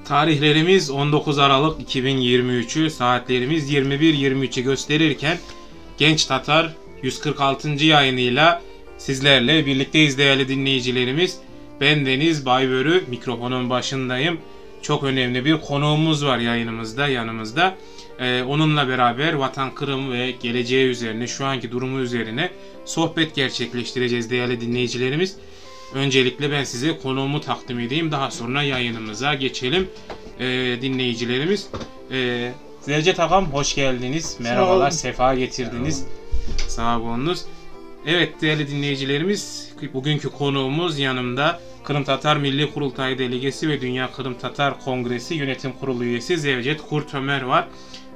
Tarihlerimiz 19 Aralık 2023'ü, saatlerimiz 21.23'ü gösterirken Genç Tatar 146. yayınıyla sizlerle birlikteyiz değerli dinleyicilerimiz. Ben Deniz Baybörü mikrofonun başındayım. Çok önemli bir konuğumuz var yayınımızda, yanımızda. Ee, onunla beraber Vatan Kırım ve geleceği üzerine, şu anki durumu üzerine sohbet gerçekleştireceğiz değerli dinleyicilerimiz. Öncelikle ben size konuğumu takdim edeyim. Daha sonra yayınımıza geçelim ee, dinleyicilerimiz. Ee, Zevcet Ağam hoş geldiniz. Merhabalar, sefa getirdiniz. Sağ olunuz. Evet değerli dinleyicilerimiz, bugünkü konuğumuz yanımda Kırım Tatar Milli Kurultayı Delegesi ve Dünya Kırım Tatar Kongresi Yönetim Kurulu üyesi Zevcet Kurtömer var.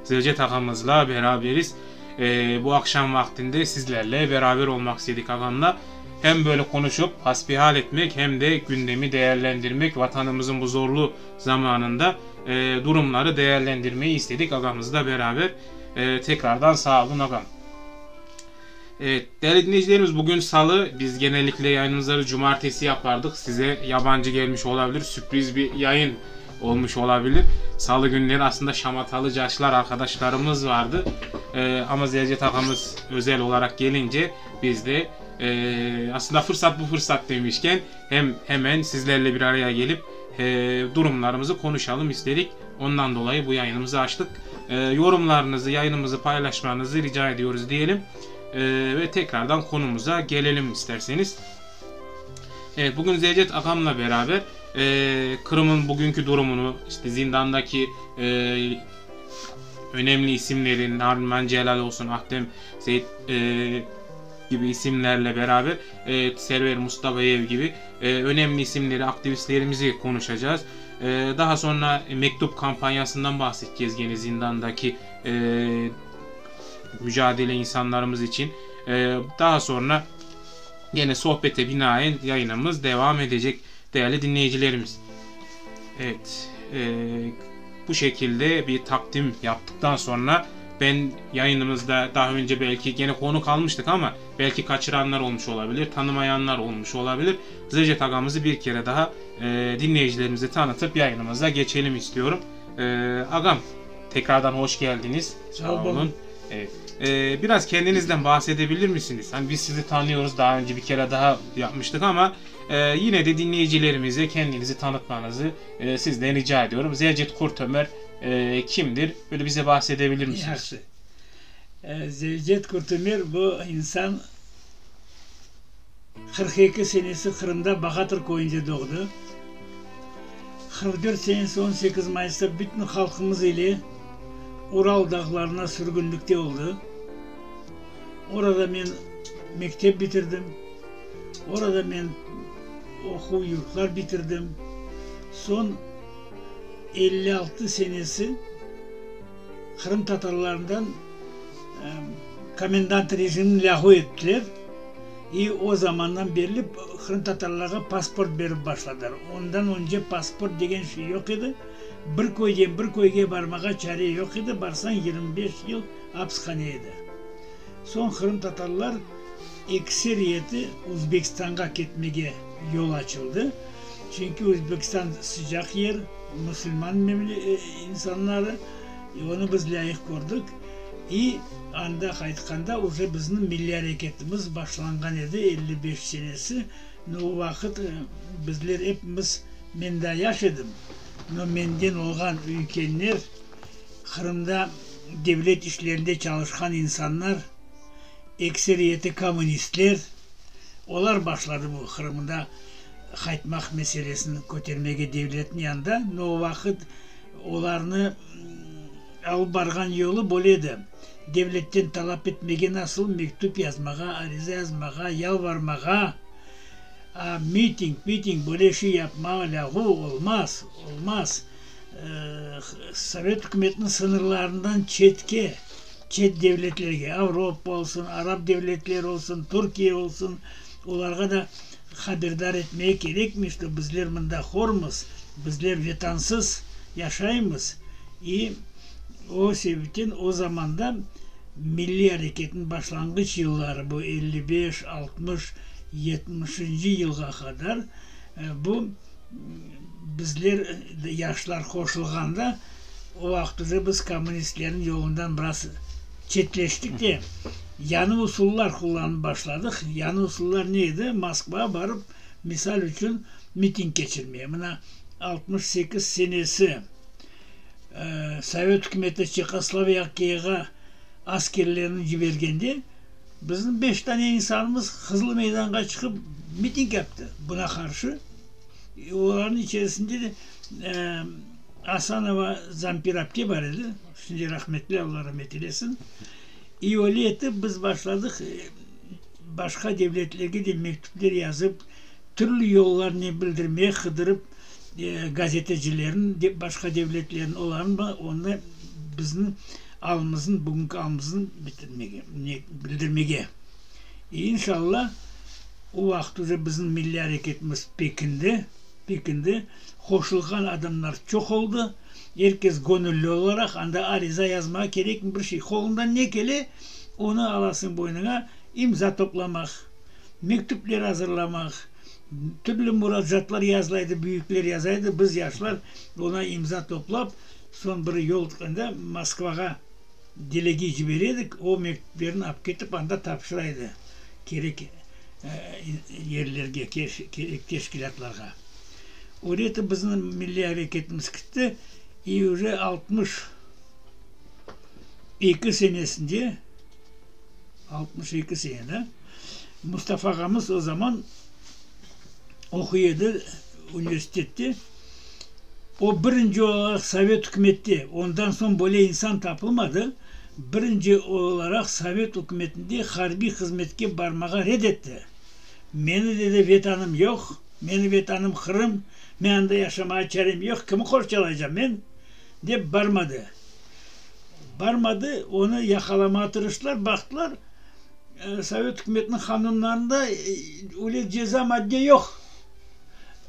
Zevcet ağamızla beraberiz. Ee, bu akşam vaktinde sizlerle beraber olmak istedik ağamla. Hem böyle konuşup hasbihal etmek hem de gündemi değerlendirmek vatanımızın bu zorlu zamanında e, durumları değerlendirmeyi istedik ağamızla beraber. E, tekrardan sağ olun ağam. Evet, değerli dinleyicilerimiz bugün salı. Biz genellikle yayınımızları cumartesi yapardık. Size yabancı gelmiş olabilir. Sürpriz bir yayın olmuş olabilir. Salı günleri aslında şamatalı caşlar arkadaşlarımız vardı. Ee, ama Zevcet ağamız özel olarak gelince biz de e, aslında fırsat bu fırsat demişken hem hemen sizlerle bir araya gelip e, durumlarımızı konuşalım istedik. Ondan dolayı bu yayınımızı açtık. E, yorumlarınızı, yayınımızı paylaşmanızı rica ediyoruz diyelim. E, ve tekrardan konumuza gelelim isterseniz. Evet, bugün Zevcet Agam'la beraber e, Kırım'ın bugünkü durumunu, işte zindandaki e, önemli isimlerin, Nariman Celal olsun, Ahtem Seyit e, gibi isimlerle beraber e, Server Mustafayev gibi e, önemli isimleri, aktivistlerimizi konuşacağız. E, daha sonra mektup kampanyasından bahsedeceğiz gene zindandaki e, mücadele insanlarımız için. E, daha sonra gene sohbete binaen yayınımız devam edecek değerli dinleyicilerimiz. Evet, e, bu şekilde bir takdim yaptıktan sonra ben yayınımızda daha önce belki gene konuk almıştık ama belki kaçıranlar olmuş olabilir, tanımayanlar olmuş olabilir. Zevcet Aga'mızı bir kere daha e, dinleyicilerimize tanıtıp yayınımıza geçelim istiyorum. E, Agam tekrardan hoş geldiniz. Sağ olun. Evet. E, biraz kendinizden bahsedebilir misiniz? Hani biz sizi tanıyoruz daha önce bir kere daha yapmıştık ama e, yine de dinleyicilerimize kendinizi tanıtmanızı e, sizden rica ediyorum. Zevcet Kurtömer e, kimdir? Böyle bize bahsedebilir misiniz? Yaxşı. E, Zevcet Kurtömer bu insan 42 senesi Kırım'da Bahatır köyünde doğdu. 44 senesi 18 Mayıs'ta bütün halkımız ile Ural dağlarına sürgünlükte oldu. Orada ben mektep bitirdim. Orada ben oquv yurtlar bitirdim. Son 56 senesi Qırım tatarlarından komendant rejimini lâğu ettiler i o zamandan berli Qırım tatarlarğa pasport berip başladılar. Ondan önce pasport degen şey yoq edi. Bir köyden bir köyge barmağa çare yoq edi, barsañ 25 yıl apishane edi. Soñ Qırım tatarlar ekseriyeti Özbekistanğa ketmege yol açıldı. Çünki Özbekistan sıcaq yer, musulman insanları, onı biz lâyıq kördik. İ anda qaytqanda uje bizniñ milliy areketimiz başlanğan edi, 55 senesi. No, o vaqıt bizler epimiz, men daa yaş edim, no, menden olğan üykenler, Qırımda devlet işlerinde çalışqan insanlar, ekseriyeti kommunistler, olar başladı bu Qırımda qaytmaq meselesini kötermege devletniñ yanında. No, o vaqıt olarnı alıp barğan yolu böyle edi, devletten talap etmege nasıl, mektüp yazmağa, ariza yazmağa, yalvarmağa, a miting, piting, böyle şey yapmağa lâğu olmaz, olmaz. Sovet ükümetiniñ sıñırlarından çetke, çet devletlerge, Avropa olsun, arap devletleri olsun, Türkiye olsun, olarğa da haberdar etmege kerekmiş, şto bizler mında hormız, bizler vetansız yaşaymız. İ o sebepten o zamanda milliy areketniñ başlanğıç yılları, bu 55, 60, yetmişinci yılğa qadar bu. Bizler, yaşlar qoşulğanda, o vaqıt uje biz kommunistlerniñ yolundan biraz çetleştik de, yañı usullar qullanıp başladıq. Yañı usullar ne edi? Moskvağa barıp, misal içün, miting keçirmeye. Mına, 68 senesi Sovet ükümeti Çehoslovakiyağa askerlerini yibergende, bizim beş tane insanımız Qızıl meydanğa çıqıp miting yaptı buna qarşı. Olarnıñ içerisinde de Asanova Zampir apte bar edi, şimdi rahmetli, Alla rahmet eylesin. İ öyle etip biz başladıq başqa devletlerge de mektüpler yazıp, türlü yollarnen bildirmege qıdırıp gazetecilerniñ, başqa devletlerniñ, olarnıñ onı bizim alımıznı, bugünki alımıznı bitirmege, bildirmege. İ inşalla, O vaqıt uje bizim milliy areketimiz pekindi, pekindi. Qoşulğan adamlar çoq oldı. Er kes göñülli olaraq, anda ariza yazmağa kerekmi bir şey, qoluñdan ne kele, onı alasıñ boynuña, imza toplamaq, mektüpler azırlamaq, türlü muracaatlar yazıla edi, büyükler yaza edi, biz yaşlar oña imza toplap, soñ bir yol tutqanda Moskvağa delege cibere edik, o mektüplerni alıp ketip anda tapşıra edi kerek yerlerge, kerek teşkilâtlarğa. Öyle etip bizim milliy areketimiz kitti, i uje 62 senesinde, 62 sene da, Mustafa ağamız o zaman oquy edi universitette, O birinci olaraq Sovet ükümette, ondan soñ böyle insan tapılmadı, birinci olaraq Sovet ükümetinde harbiy hızmetke barmağa red etti. Meni, dedi, Vetanım yoq, meni Vetanım Qırım, men anda yaşamağa çarem yoq, kimi qorçalaycam men? dep barmadı. Barmadı, onı yaqalamağa tırıştılar, baqtılar, Sovet ükümetiniñ qanunlarında öyle ceza madde yoq.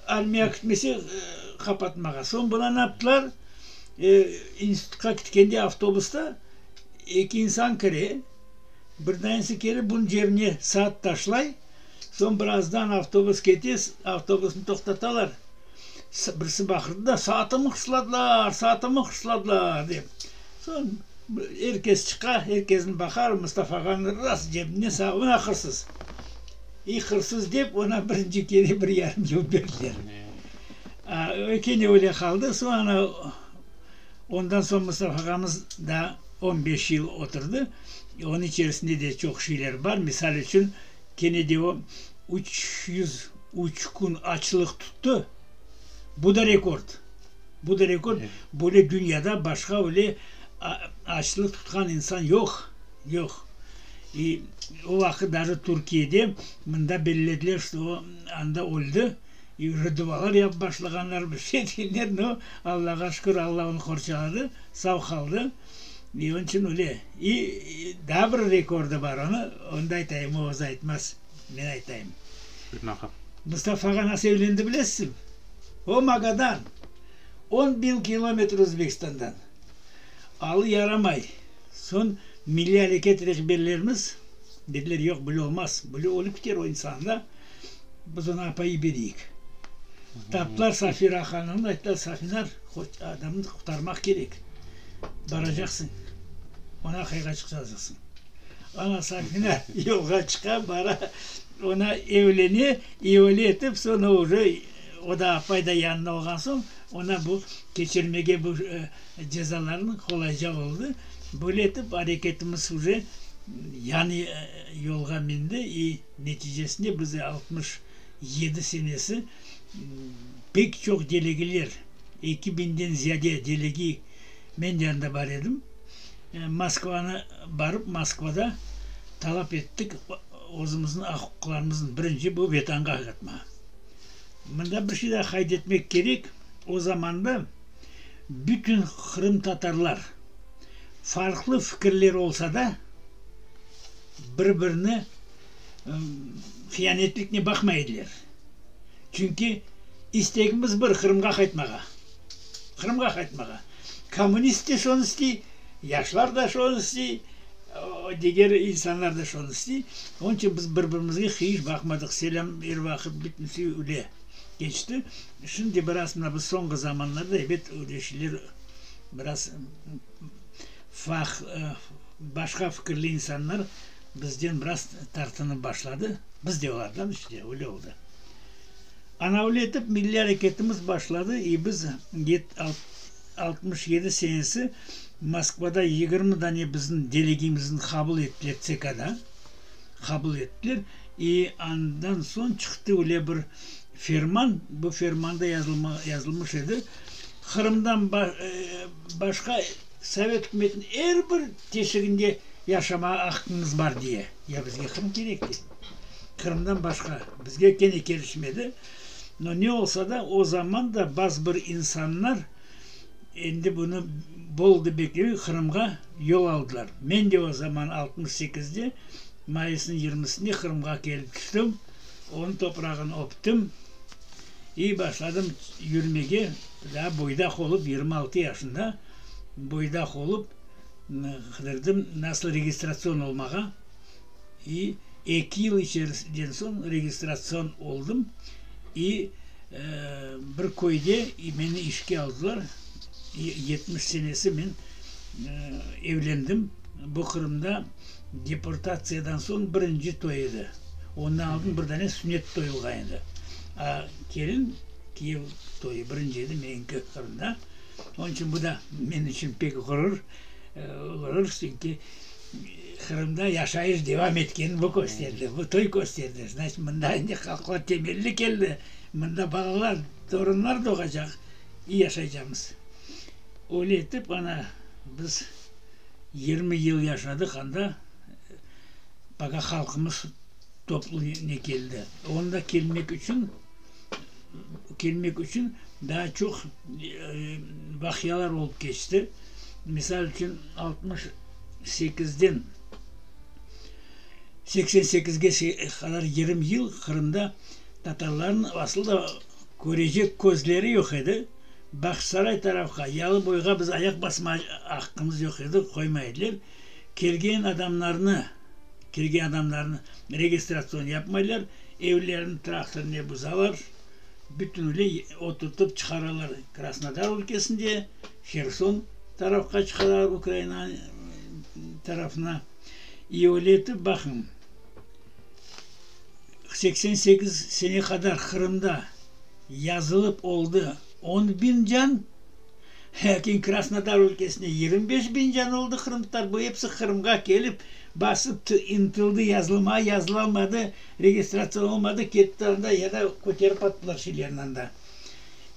Armiya kitmese qapatmağa. Soñ buna ne yaptılar? İnstitutqa kitkende avtobusta eki insan kire, bir danesi kelip bunıñ cebine saat taşlay, soñ birazdan avtobus kete, avtobusnı toqtatalar. Birisi baqırdı da, Saatımı hırsladılar, saatımı hırsladılar, dep. Soñ er kes çıqa, er kesni baqar, Mustafa ağanıñ ras cebine saat, mına hırsız. İ hırsız dep, oña birinci kere bir yarım yıl berdiler. O kene öyle qaldı. Soñ ana, ondan soñ Mustafa ağamız daa on beş yıl oturdı. Onıñ içerisinde de çoq şeyler bar. Misal içün, kene de o 303 kün açlıq tuttı. Bu da rekord. Bu da rekord. Böyle dünyada başqa öyle açlıq tutqan insan yoq. Yoq. İ o vaqıt daje Türkiyede mında bellediler, şto o anda öldi. İ uje duvalar yapıp başlağanlar, bir şey degenler, no, Allağa şükür, Alla onı qorçaladı, sağ qaldı. İ onıñ içün öyle. İ daa bir rekordı bar onı, onı da aytayım, o özü aytmaz, men aytayım. Mustafa ağa nasıl evlendi bilesizmi? O Magadan, on biñ kilometr Özbekistandan. Alı yaramay. Soñ milliy areket rehberlerimiz dediler, yoq, böyle olmaz, böyle ölüp kiter o insan da, biz onı apay yibereyik. Taptılar Safira hanımnı, ayttılar, Safinar, adamnı qurtarmaq kerek, baracaqsıñ, onı aqayğa çıqaracaqsıñ. Ana Safina yolğa çıqa, bara, ona evlene, öyle etip, soñ o uje, o da apay da yanında olğan soñ, ona bu keçirmege bu cezalarnı qolayca oldı. Böyle etip areketimiz uje yañı yolğa mindi i neticesinde biz 67 senesi pek çoq delegeler, eki biñden ziyade delege, men de anda bar edim, Moskvanı barıp Moskvada talap ettik özümizniñ aq-uquqlarımıznı, birinci bu Vetanğa qaytma. Mında bir şey daa qayd etmek kerek, o zamanda bütün qırımtatarlar farqlı fikirler olsa da, bir-birini hiyanetliknen baqmay ediler. Çünki istegimiz bir, Qırımğa qaytmağa. Qırımğa qaytmağa. Kommunist de şonı istey, yaşlar da şonı istey, diger insanlar da şonı istey. Onıñ içün biz bir-birimizge hiç baqmadıq, selâm er vaqıt, bütünsi öyle. keçti. Şimdi biraz mına bu soñki zamanlarda, ebet, öyle şeyler biraz başqa fikirli insanlar bizden biraz tartınıp başladı. Biz de olardan işte, öyle oldı. Ana öyle etip milliy areketimiz başladı i biz 67 senesi Moskvada 20 dane bizim delegimizni qabul ettiler TSKda, qabul ettiler i andan soñ çıqtı öyle bir ferman, bu fermanda yazılmış edi, Qırımdan başqa Sovet ükümetiniñ er bir teşiginde yaşamağa aqqıñız bar diye. Ya bizge Qırım kerek de. Qırımdan başqa bizge kene kelişmedi. No, ne olsa da, o zaman da bazı bir insanlar endi bunı boldı bekley Qırımğa yol aldılar. Men de o zaman 68-de mayısnıñ yirmisinde Qırımğa kelip tüştim, onıñ toprağını öptim i başladım yürmege, daa boydaq olıp, 26 yaşında boydaq olıp, qıdırdım nasıl registratsion olmağa. İ eki yıl içeriden soñ registratsion oldım i bir köyde meni işke aldılar. İ 70 senesi men evlendim. Bu Qırımda deportatsiyadan soñ birinci toy edi. Ondan aldın bir dane sünnet toy olğan edi. A kelin, kiyev toyı birinci edi meniñki Qırımda. Onıñ içün bu da men içün pek ğurur, ğurur, çünki Qırımda yaşayış devam etkenini bu kösterdi, bu toy kösterdi. Znaçit, mında endi halqlar temelli keldi, mında balalar, torunlar doğacaq, i yaşaycamız. Öyle etip, ana, biz 20 yıl yaşadıq anda, poka halqımız toplu ne keldi. Onda kelmek içün, kelmek içün daa çoq vaqialar olıp keçti. Misal içün, 68-den 88-ge qadar 20 yıl Qırımda tatarlarnıñ aslı da körecek közleri yoq edi. Bağçasaray tarafqa, Yalıboyğa biz ayaq basma aqqımız yoq edi, qoymay ediler. Kelgen adamlarnı, kelgen adamlarnı registratsion yapmaylar, evlerini traktornen buzalar, bütünley oturtıp çıqaralar Krasnodar ülkesinde, Herson tarafqa çıqalar, Ukraina tarafına. İ öyle etip, baqıñ, 88 sene qadar Qırımda yazılıp oldı on biñ can, lâkin Krasnodar ülkesinde 25 biñ can oldı qırımtatar. Bu episi Qırımğa kelip, basıp ıntıldı yazılmağa, yazılalmadı, registratsiya olmadı, ketti anda ya da köterip attılar şeylerini anda.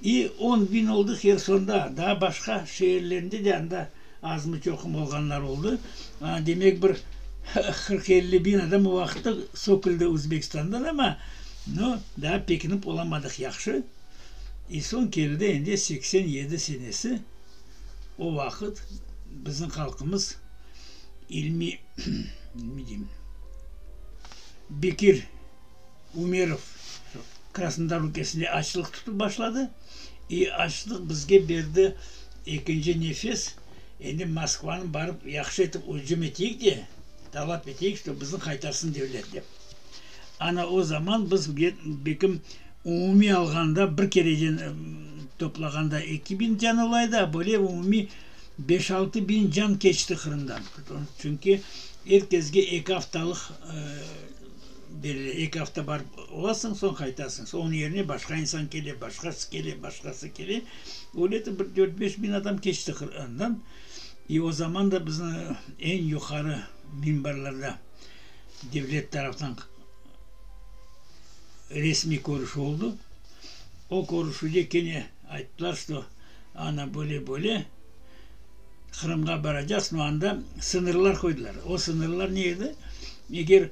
İ on biñ oldı Hersonda, daa başqa şeerlerinde de anda azmı-çoqmı olğanlar oldı. Demek, bir 40-50 biñ adam o vaqıtta söküldi Özbekistandan, amma, no, daa pekinip olamadıq yahşı. İ soñ keldi endi 87 senesi, o vaqıt bizim halqımız İlmi, ne deyim, Bekir Umerov Krasnodar ülkesinde açlıq tutıp başladı. İ açlıq bizge berdi ekinci nefes, endi Moskvanı barıp yahşı etip ücüm eteyik de, talap eteyik, şto bizni qaytarsın devlet dep. Ana o zaman biz bekim umumiy alğanda bir kereden toplağanda 2000 can olaydı, a böyle umumiy beş-altı biñ can keçti Qırımdan. Çünki er kesge eki aftalıq berile, eki afta barıp olasıñ, soñ qaytasıñ. Soñ onıñ yerine başqa insan kele, başqası kele, başqası kele. Öyle etip bir dört-beş biñ adam keçti Qırımdan. İ o zaman da bizni eñ yuqarı minbarlarda devlet taraftan resmiy körüşüv oldı. O körüşüvde kene ayttılar, şto ana böyle-böyle Qırımğa baracaqsıñ, no anda sıñırlar qoydılar. O sıñırlar ne edi? Eger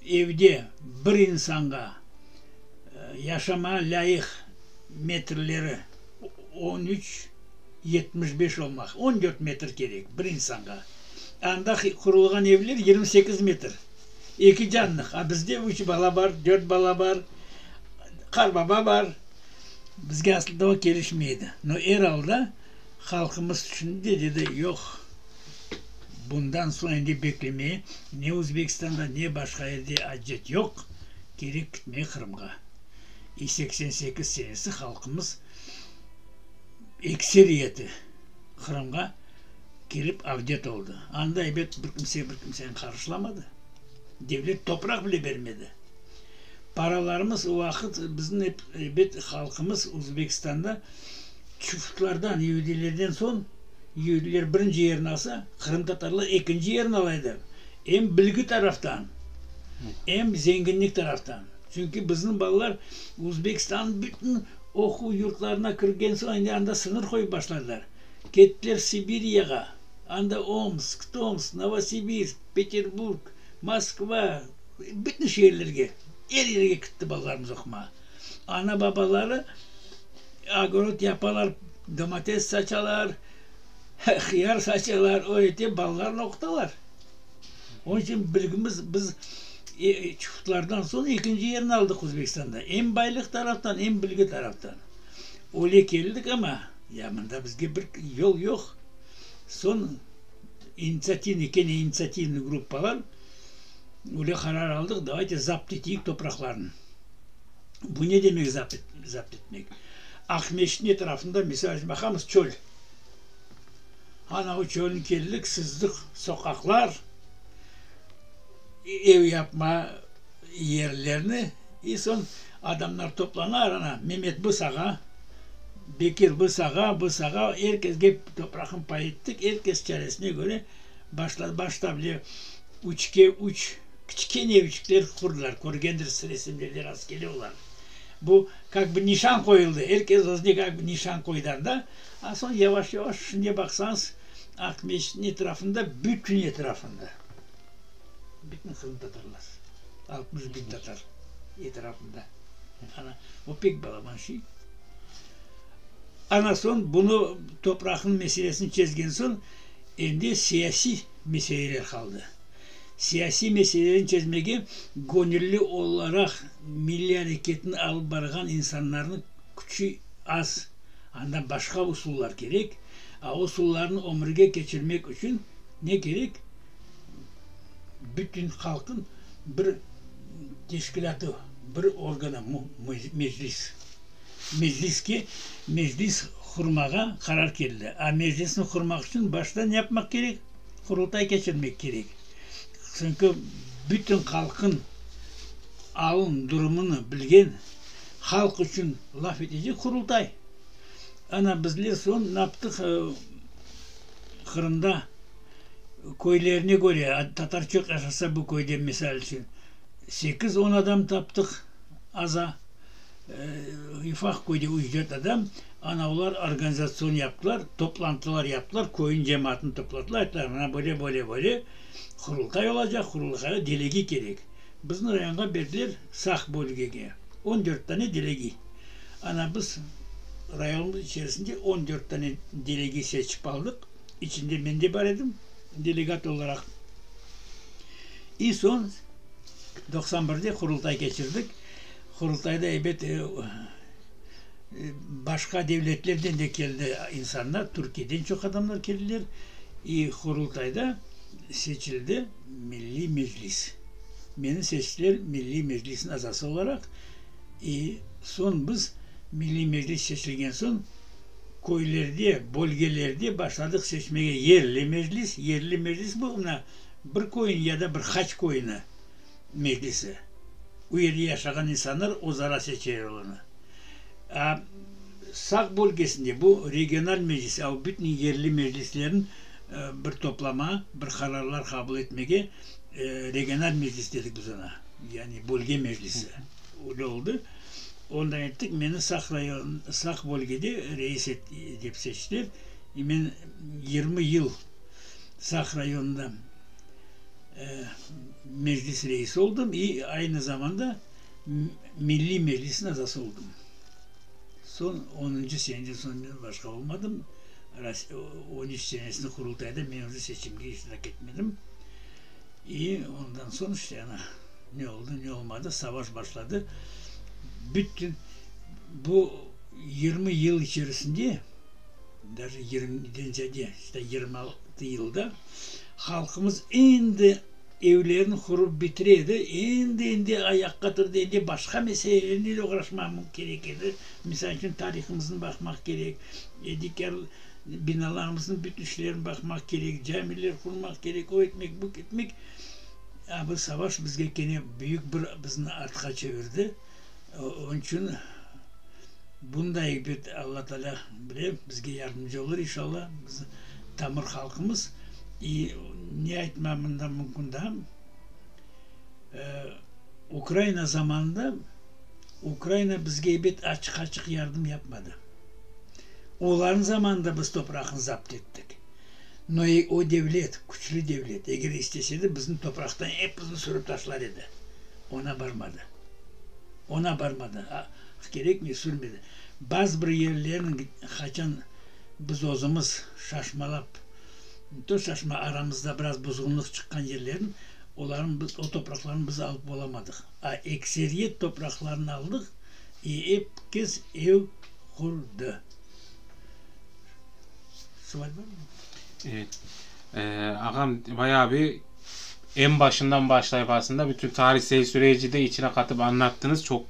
evde bir insanğa yaşamağa lâyıq metrleri on üç 75 olmaq, 14 metr kerek bir insanğa. Anda qurulğan evler 28 metr, eki canlıq, a bizde üç bala bar, dört bala bar, qarbaba bar. Bizge aslında o kelişmey edi. No er alda halqımız tüşündi de, dedi, yoq, bundan soñ endi beklemeye ne Özbekistanda, ne başqa yerde acet yoq, kerek ketmeye Qırımğa. İ 88 senesi halqımız ekseriyeti Qırımğa kelip avdet oldı. Anda, ebet, bir kimse bir kimseni qarşılamadı. Devlet topraq bile bermedi. Paralarımız o vaqıt bizim, ebet, halqımız Özbekistanda çufutlardan, yeudiylerden soñ, yeudiyler birinci yerini alsa, qırımtatarlar ekinci yerini ala edi. Em bilgi taraftan, em zenginlik taraftan. Çünki bizim balalar Özbekistannıñ bütün oquv yurtlarına kirgen soñ, endi anda sıñır qoyıp başladılar. Kettiler Sibiryağa, anda Omsk, Tomsk, Novosibirsk, Peterburg, Moskva, bütün şeerlerge, er yerge kitti balalarımız oqumağa. Ana-babaları ogorod yapalar, domates saçalar, hıyar saçalar, öyle etip balalarını oqutalar. Onıñ içün bilgimiz, biz çufutlardan soñ ekinci yerni aldıq Özbekistanda, em baylıq taraftan, em bilgi taraftan. Öyle keldik amma, ya mında bizge bir yol yoq. Soñ initsiativnıy, kene initsiativnıy gruppalar, öyle qarar aldıq, davayte zapt eteyik topraqlarnı. Bu ne demek zapt etmek? Aqmescitniñ etrafında, misal içün, baqamız, çöl. Ana o çölni keldik, sızdıq, soqaqlar, ev yapma yerlerni, i soñ adamlar toplana, ana, Memet bu sağa, Bekir bu sağa, bu sağa, er kesge topraqnı pay ettik, er kes çaresine köre başladı. Başta bile üçke üç kiçkene evçikler qurdılar, körgendirsiz resimlerde rastkele olar. Bu, kak bi nişan qoyuldı, er kes özüne kak bi nişan qoydı anda. A soñ yavaş-yavaş, şimdi baqsañız, Aqmescitniñ etrafında, bütün etrafında, bütün qırımtatarlar, 60 biñ tatar etrafında. Ana, o pek balaban şey. Ana soñ bunı, topraqnıñ meselesini çezgen soñ, endi siyasiy meseleler qaldı. Siyasiy meselelerini çezmege göñülli olaraq milliy areketni alıp barğan insanlarnıñ küçü az. Anda başqa usullar kerek. A usullarnı ömürge keçirmek içün ne kerek? Bütün halqnıñ bir teşkilâtı, bir organı, meclis. Mecliske, meclis qurmağa qarar keldi. A meclisni qurmaq içün başta ne yapmaq kerek? Qurultay keçirmek kerek. Çünki bütün halqnıñ alın, durumını bilgen, halq içün laf etecek Qurultay. Ana, bizler soñ naptıq, Qırımda köylerine köre, tatar çoq yaşasa bu köyde, misal içün, sekiz-on adam taptıq aza, ufaq köyde üç-dört adam, ana olar organizatsion yaptılar, toplantılar yaptılar, köyniñ cemaatını topladılar, ayttılar, mına böyle, böyle, böyle Qurultay olacaq, Qurultayğa delegi kerek. Bizni rayonğa berdiler, Saq bölgege, on dört tane delegi. Ana biz rayonımız içerisinde on dört tane delegi seçip aldıq, içinde men de bar edim delegat olaraq. İ soñ 91-de Qurultay keçirdik. Qurultayda, ebet, başqa devletlerden de keldi insanlar, Türkiyeden çoq adamlar keldiler. İ Qurultayda seçildi Milliy Meclis. Meni seçtiler Milliy Meclisniñ azası olaraq. İ soñ biz Milliy Meclis seçilgen soñ köylerde, bölgelerde başladıq seçmege yerli meclis. Yerli meclis bu mına bir köyniñ ya da bir qaç köyniñ meclisi. O yerde yaşağan insanlar özara seçeler onı. A Saq bölgesinde bu regional meclis, a o bütün yerli meclislerniñ bir toplama, bir qararlar qabul etmege regional meclis dedik biz ona, yani bölge meclisi. Öyle oldı. Ondan ettik, meni Saq rayon, Saq bölgede reis dep seçtiler. E men 20 yıl Saq rayonında meclis reisi oldım i aynı zamanda Milliy Meclisniñ azası oldım. Soñ onuncı seneden soñ men başqa olmadım. 13 senesinde Qurultayda men уже seçimge iştirak etmedim. İ ondan soñ işte ana ne oldı, ne olmadı, savaş başladı. Bütün bu 20 yıl içerisinde, даже 20-den ziyade, işte 26 yılda halqımız endi. Evlerini qurıp bitire edi, endi-endi ayaqqa turdı, endi başqa meselelernen de oğraşmaq kerek edi. Misal içün, tarihımıznı baqmaq kerek, diger binalarımıznıñ bütün işlerini baqmaq kerek, camiler qurmaq kerek, o etmek, bu etmek. A bu savaş bizge kene büyük bir bizni artqa çevirdi. Onıñ içün bunday ebet Alla Taalâ bile bizge yardımcı olur inşalla, biz tamır halqımız. İ ne aytma mında mümkün daa, Ukraina zamanında Ukraina bizge ebet açıq-açıq yardım yapmadı. Olarnıñ zamanında biz topraqnı zapt ettik. No o devlet, küçlü devlet, eger istese edi, bizni topraqtan epimizni sürip taşlar edi. Ona barmadı. Ona barmadı. Kerekmey, sürmedi. Bazı bir yerlerniñ qaçan biz özümiz şaşmalap, ne to şaşma, aramızda biraz buzğunlıq çıqqan yerlerni, olarnı biz, o topraqlarnı biz alıp olamadıq. A ekseriyet topraqlarnı aldıq, i ep kes ev qurdı. Sual barmı? Evet. Ağam, bayağı bir en başından başlayıp aslında bütün tarihsel süreci de içine katıp anlattınız. Çok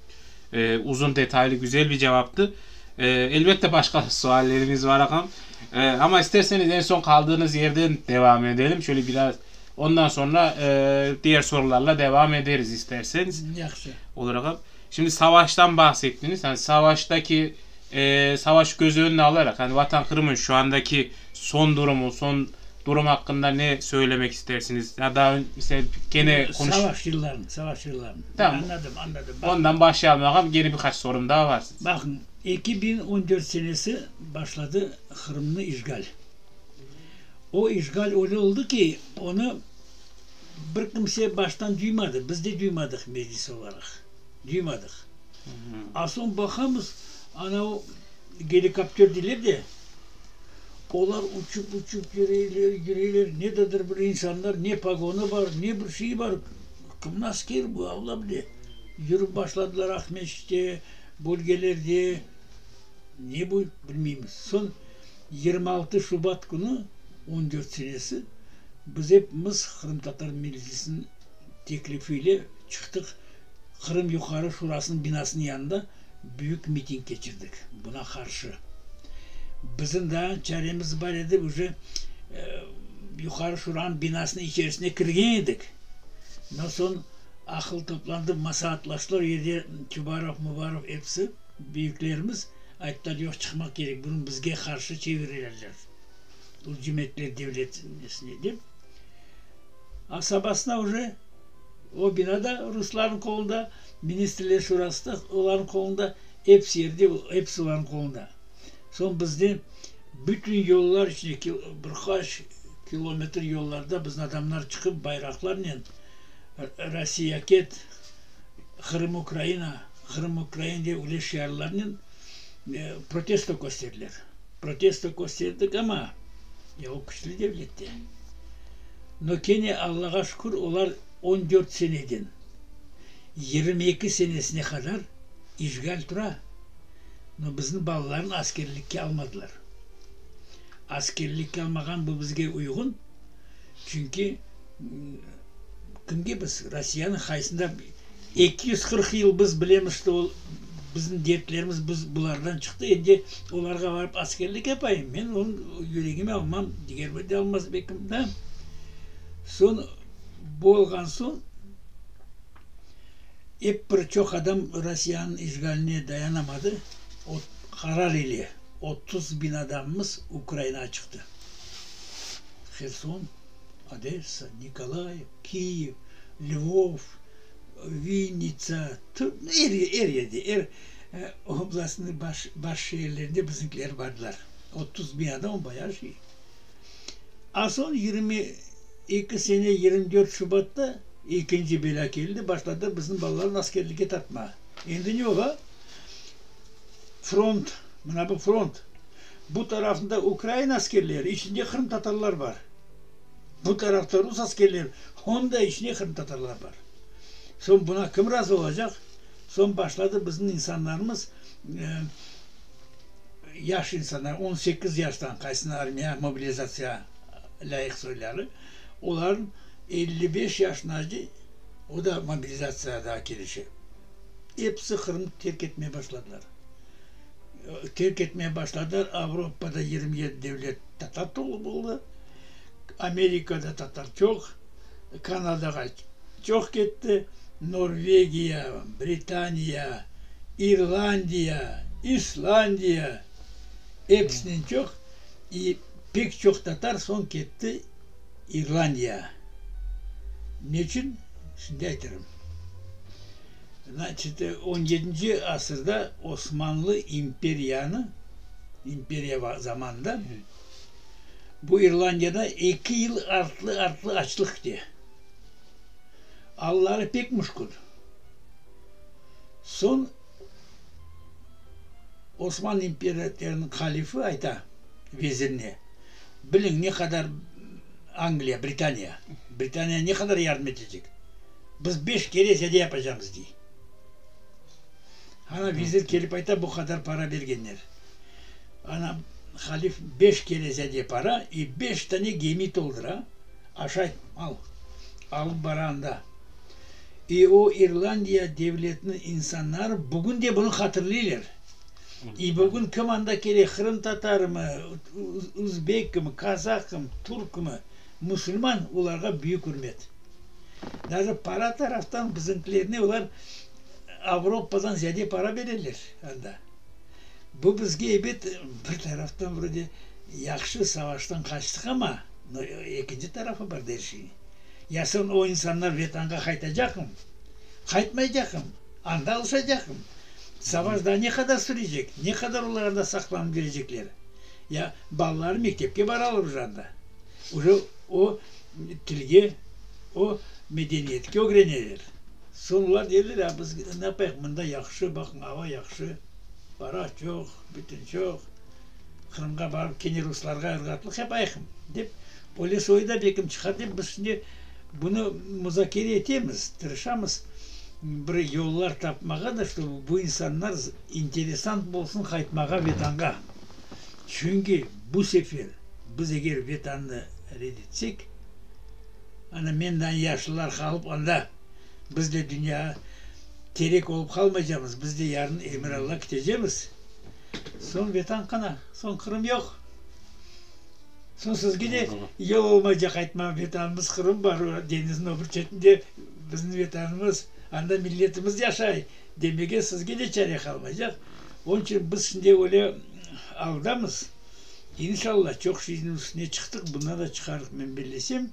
e, uzun, detaylı, güzel bir cevaptı. E, elbette başka suallerimiz var ağam. E, ama isterseniz en son kaldığınız yerden devam edelim. Şöyle biraz ondan sonra e, diğer sorularla devam ederiz isterseniz. Yahşı. Olur ağam. Şimdi savaştan bahsettiniz. Yani savaştaki e, savaş göz önüne alarak hani Vatan Kırım'ın şu andaki son durumu, son durum hakkında ne söylemek istersiniz? Ya daha mesela gene konuş. Savaş yıllarını, savaş yıllarını. Tamam. Anladım, anladım. Bak, Ondan başlayalım ağam. Gene birkaç sorum daha var. Bakın, 2014 senesi başladı Qırımnı işgal. O işgal öyle oldı ki, onı bir kimse baştan duymadı. Biz de duymadıq meclis olaraq. Duymadıq. A soñ baqamız, ana o gelikopter deyler de, olar uçıp-uçıp yüreyler, yüreyler, nededir bir insanlar, ne pogonı bar, ne bir şeyi bar, kimniñ askeri bu, Alla bile. Yürip başladılar Aqmescitte, bölgelerde, ne bu, bilmeymiz. Soñ 26 şubat künü, 14 senesi, biz epimiz Qırımtatar Meclisiniñ teklifi ile çıqtıq, Qırım Yuqarı Şurasınıñ binasınıñ yanında büyük miting keçirdik buna qarşı. Bizim daa çaremiz bar edi, uje Yuqarı Şuranıñ binasınıñ içerisine kirgen edik. Ondan soñ aqıl toplandı, maslaatlaştılar, o yerde Çubarov, Mubarov episi büyüklerimiz ayttılar, yoq, çıqmaq kerek, bunı bizge qarşı çevireler, ücüm ettiler devlet nesine dep. A sabasına uje o bina da ruslarnıñ qolunda, Ministrler Şurası da olarnıñ qolunda, episi yerde, episi olarnıñ qolunda. Soñ bizde bütün yollar içinde, bir qaç kilometr yollarda bizim adamlar çıqıp bayraqlarnen Rossiya ket, Qırım Ukraina, Qırım Ukraina dep öyle şiarlarnen protesto kösterdiler. Protesto kösterdik amma, ya o küçlü devlet de. No kene Allağa şükür olar 14 seneden 22 senesine qadar işğal tura, no bizni balalarnı askerlikke almadılar. Askerlikke almağan bu bizge uyğun, çünki kimge biz Rossiyanıñ qaysında 240 yıl biz bilemiz, şto ol bizim dertlerimiz biz bulardan çıqtı, endi olarğa barıp askerlik yapayım, men onı yüregime almam, diger bir de almaz belkim da. Soñ bu olğan soñ ep bir çoq adam Rossiyanıñ işğaline dayanamadı, o qarar ile 30 bin adamımız Ukrainağa çıqtı. Herson, Odessa, Nikolayev, Kiyev, Lvov, Vinnitsa, er, er yerde, er oblastnıñ baş, baş şeerlerinde bizimkiler bardılar. 30 bin adam bayağı şey. A soñ 22 sene 24 Şubatta ekinci belâ keldi, başladı bizim balalarnı askerlikke tartmağa. Endi ne ola? Front, mına bu front. Bu tarafında ukrain askerleri, içinde qırımtatarlar bar. Bu tarafta rus askerleri, onıñ da içinde qırımtatarlar bar. Soñ buna kim razı olacaq? Soñ başladı bizim insanlarımız, yaş insanlar, 18 yaştan qaysını armiya, mobilizatsiya lâyıq soyları, olarnıñ. 55 yaşındace, o da mobilizatsiyada kelişe. Episi Qırımnı terk etmeye başladılar. Terk etmeye başladılar, Avropada 27 devlet tatar tolu boldı, Amerikada tatar çoq, Kanadağa çoq ketti, Norvegiya, Britaniya, İrlandiya, İslandiya, episinen çoq, i pek çoq tatar soñ ketti İrlandiya. Neçün? Şimdi aytırım. Znaçit, on yedinci asırda Osmanlı imperiyanı, imperiya zamanında bu İrlandiyada eki yıl artlı-artlı açlıq kete. Alları pek müşkül. Soñ Osmanlı imperiyateriniñ halifi ayta vezirine, Biliñ, ne qadar Angliya, Britaniya, Britaniya ne qadar yardım etecek? Biz beş kere ziyade yapacamız, dey. Ana, vezir kelip ayta, bu qadar para bergenler. Ana, halif beş kere ziyade para i beş tane gemi toldura, aşayt, mal, alıp bara anda. İ o İrlandiya devletiniñ insanları bugün de bunı hatırlıylar. İ bugün kim anda kele, qırımtatarımı, uzbekmi, kazahmı, turkmı, musulman, olarğa büyük ürmet. Daje para taraftan bizimkilerine olar Avropadan ziyade para bereler anda. Bu bizge ebet bir taraftan vrode yahşı savaştan qaçtıq amma, no ekinci tarafı bar da er şeyniñ. Ya soñ o insanlar Vetanğa qaytacaqmı? Qaytmaycaqmı? Anda alışacaqmı? Savaş daa ne qadar sürecek? Ne qadar olar anda saqlanıp yürecekler? Ya balaları mektepke baralar uje anda. Uje o tilge, o medeniyetke ögreneler. Soñ olar deyler, a biz ne yapayıq, mında yahşı, baqıñ, ava yahşı, para çoq, bütün çoq, Qırımğa barıp kene ruslarğa ırğatlıq yapayıqmı, dep, öyle soyu da belkim çıqar dep, biz şimdi bunı muzakere etemiz, tırışamız bir yollar tapmağa da, ştobu bu insanlar interesant bolsun qaytmağa Vetanğa. Çünki bu sefer biz eger Vetannı red etsek, ana mendan yaşlılar qalıp anda biz de dünyağa terek olıp qalmaycamız, biz de yarın emir Alla kitecemiz. Soñ Vetan qana? Soñ Qırım yoq. Soñ sizge de yol olmaycaq aytma, Vetanımız Qırım bar, deñizniñ o bir çetinde bizim Vetanımız, anda milletimiz yaşay demege sizge de çare qalmaycaq. Onıñ içün biz şimdi öyle aldamız. İnşallah, çoq şeyniñ üstüne çıqtıq, bundan da çıqarıq, men bellesem.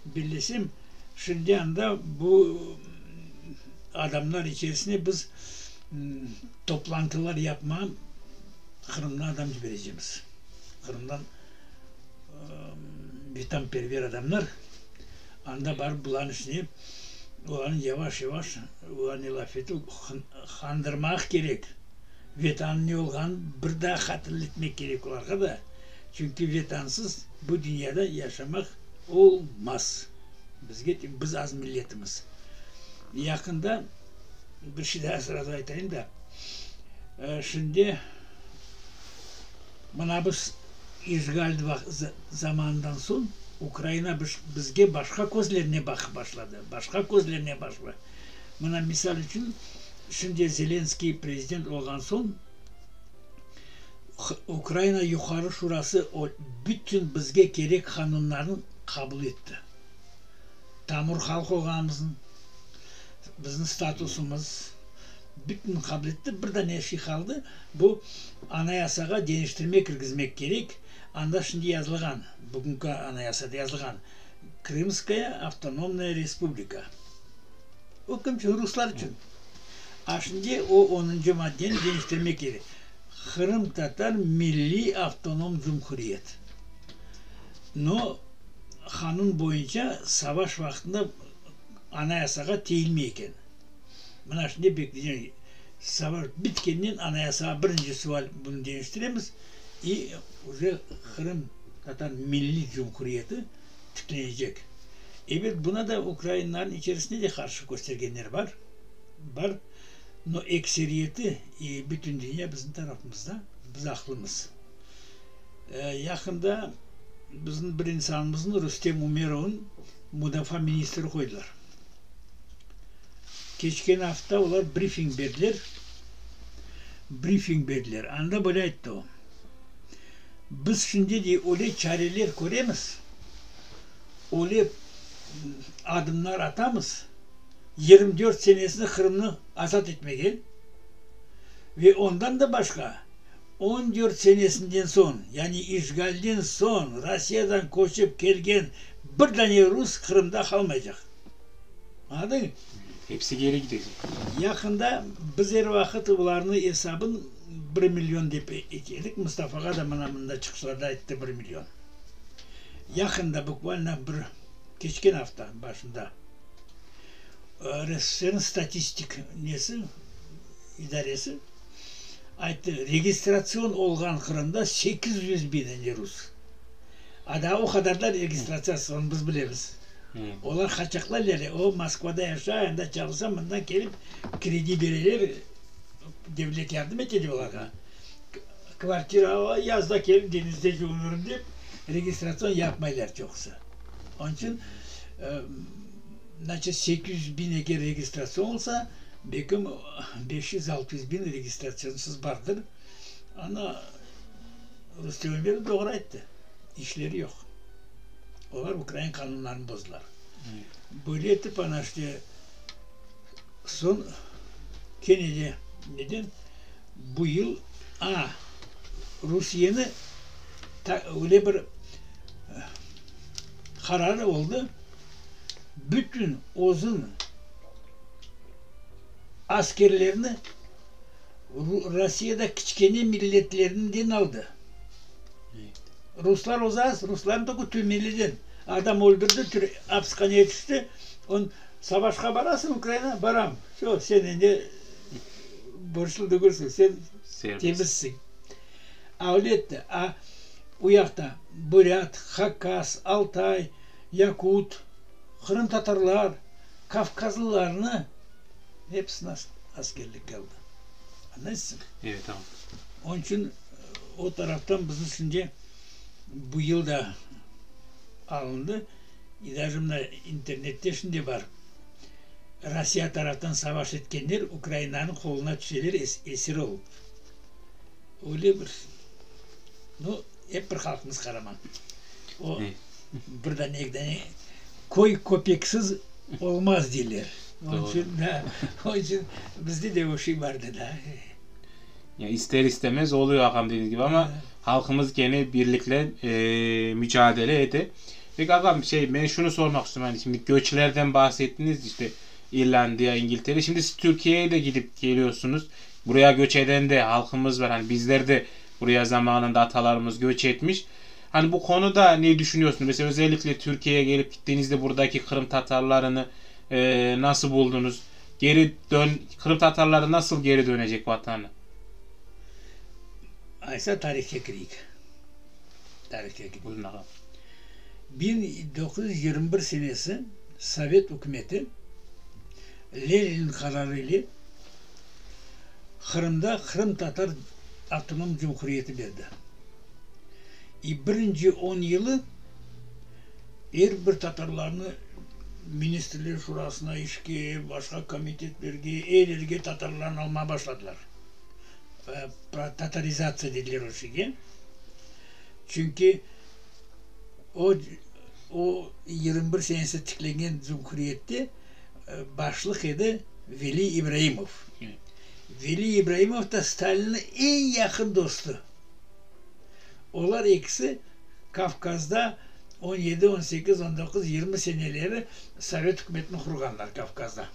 Bellesem, şimdi anda bu adamlar içerisine biz toplantılar yapmağa Qırımdan adam ciberecemiz. Qırımdan vetanperver adamlar anda barıp bularnıñ içine olarnı yavaş-yavaş olarnen laf etip qandırmaq kerek. Vetan ne olğanın bir daa hatırletmek kerek olarğa da, çünki Vetansız bu dünyada yaşamaq olmaz. Bizge, biz az milletimiz. Yaqında bir şey daa srazu aytayım da, şimdi mına biz işğal zamanından soñ Ukraina bizge başqa közlernen baqıp başladı, başqa közlernen Mına misal içün, Şimdi Zelenskiy prezident olğan soñ, Ukraina Yuqarı Şurası bütün bizge kerek qanunlarnı qabul etti. Tamır halq olğanımıznı, bizni statusımız, bütün qabul etti. Bir dane şey qaldı, bu Anayasağa deñiştirme kirgizmek kerek. Anda şimdi yazılğan, bugünki Anayasada yazılğan, Krımskaya avtonomnaya respublika. O kim içün? Ruslar içün. A şimdi o onuncı maddeni deñiştirmek kerek. Qırımtatar milliy avtonom cumhuriyet. No, qanun boyunca savaş vaqtında Anayasağa tiyilmey eken. Mına şimdi bekleycek. Savaş bitkennen Anayasağa birinci sual bunı deñiştiremiz i uje Qırımtatar milliy cumhuriyeti tiklenecek. Ebet, buna da ukrainlerniñ içerisinde de qarşı köstergenler bar, bar, no ekseriyeti, i bütün dünya bizim tarafımızda, biz aqlımız. Yaqında bizim bir insanımıznıñ, Rustem Umerovnıñ. Mudafaa ministri qoydılar. Keçken afta olar brifing berdiler, brifing berdiler. Anda böyle ayttı o, Biz şimdi dey öyle çareler köremiz, öyle adımlar atamız, 24 senesini Qırımnı azat etmege ve ondan da başqa 14 senesinden soñ, yani işğalden soñ Rossiyadan köçip kelgen bir dane rus Qırımda qalmaycaq. Añladıñmı? Hepsi geri gidecek. Yaqında biz er vaqıt olarnı esabın bir million dep ete edik. Mustafağa da mına mında çıqışlarda ayttı bir million. Yaqında, bukvalno bir keçken afta başında RSFSR-niñ statistik nesi, idaresi ayttı, registratsion olğan Qırımda 800 biñ rus. A daa o qadar da registratsiyasız, onı biz bilemiz. Olar qaçaqlar yani, o Moskvada yaşay, anda çalışa, mından kelip kredi bereler, devlet yardım ete de olarğa. Kvartira ala, yazda kelip deñizde yuvunırım dep, registratsion yapmaylar çoqusı. Onıñ içün, znaçit, 800 biñ eger registratsion olsa, belkim 500-600 biñ registratsionsız bardır. Ana, Rustem Ümerov doğru ayttı, işleri yoq. Olar ukrain qanunlarını bozdılar. Böyle etip, ana işte, soñ kene de neden bu yıl, a, Rusiyeni ta öyle bir qararı oldı, bütün özüñ askerlerini Rusiyede kiçkene milletlerinden aldı. Ruslar özü az, ruslarnı toku türmeliden. Adam öldürdi, apishaneye tüşti. On, savaşqa barasıñ Ukraina? Baram. Vse, sen endi borçlu degilsiñ, sen temizsiñ. A öyle etti. A u yaqta burât, hakas, altay, yakut, qırımtatarlar, kavkazlılarnı episini askerlikke aldı. Añlaysıñ? Evet, ağam. Onıñ içün o taraftan bizim şimdi bu yıl da alındı. I daje mına internette şimdi bar, Rossiya taraftan savaş etkenler Ukrainanıñ qoluna tüşeler esir olıp. Öyle bir, nu, ep bir halqımız qaraman. O, bir dane, eki dane köy köpeksiz olmaz deyler. Onıñ içün, da, onıñ içün bizde de o şey bardı da. Ya ister istemez oluyor ağam dediğiniz gibi ama halqımız gene birlikle mücadele ete. Peki ağam şey men şunu sormaq istiyorum hani şimdi göçlerden bahsettiniz işte İrlandiya, İngiltere. Şimdi siz Türkiye'ye de gidip geliyorsunuz. Buraya göç eden de halqımız var. Hani bizler de buraya zamanında atalarımız göç etmiş. Hani bu konuda ne düşünüyorsunuz? Mesela özellikle Türkiye'ye gelip gittiğinizde buradaki Kırım Tatarlarını e, nasıl buldunuz? Geri dön, Qırım Tatarları nasıl geri dönecek vatanı? Aysa tarihke kireyik. Tarihke kireyik. Buyurın ağam. 1921 senesi Sovet ükümeti Lenin qararı ile Qırımda Qırımtatar Avtonom Cumhuriyeti berdi. I birinci on yılı Er bir tatarlarnı Ministrler Şurasına işke, başqa komitetlerge, er yerge tatarlarnı almağa başladılar. Tatarizatsiya dediler o şeyge. Çünki o, o 21 senesi tiklengen cumhuriyette başlıq edi Veli İbraimov. Veli İbraimov da Stalinniñ eñ yaqın dostu. Olar ekisi Kavkazda on yedi, on sekiz, on doquz, yirmi seneleri sovet ükümetini qurğanlar Kavkazda.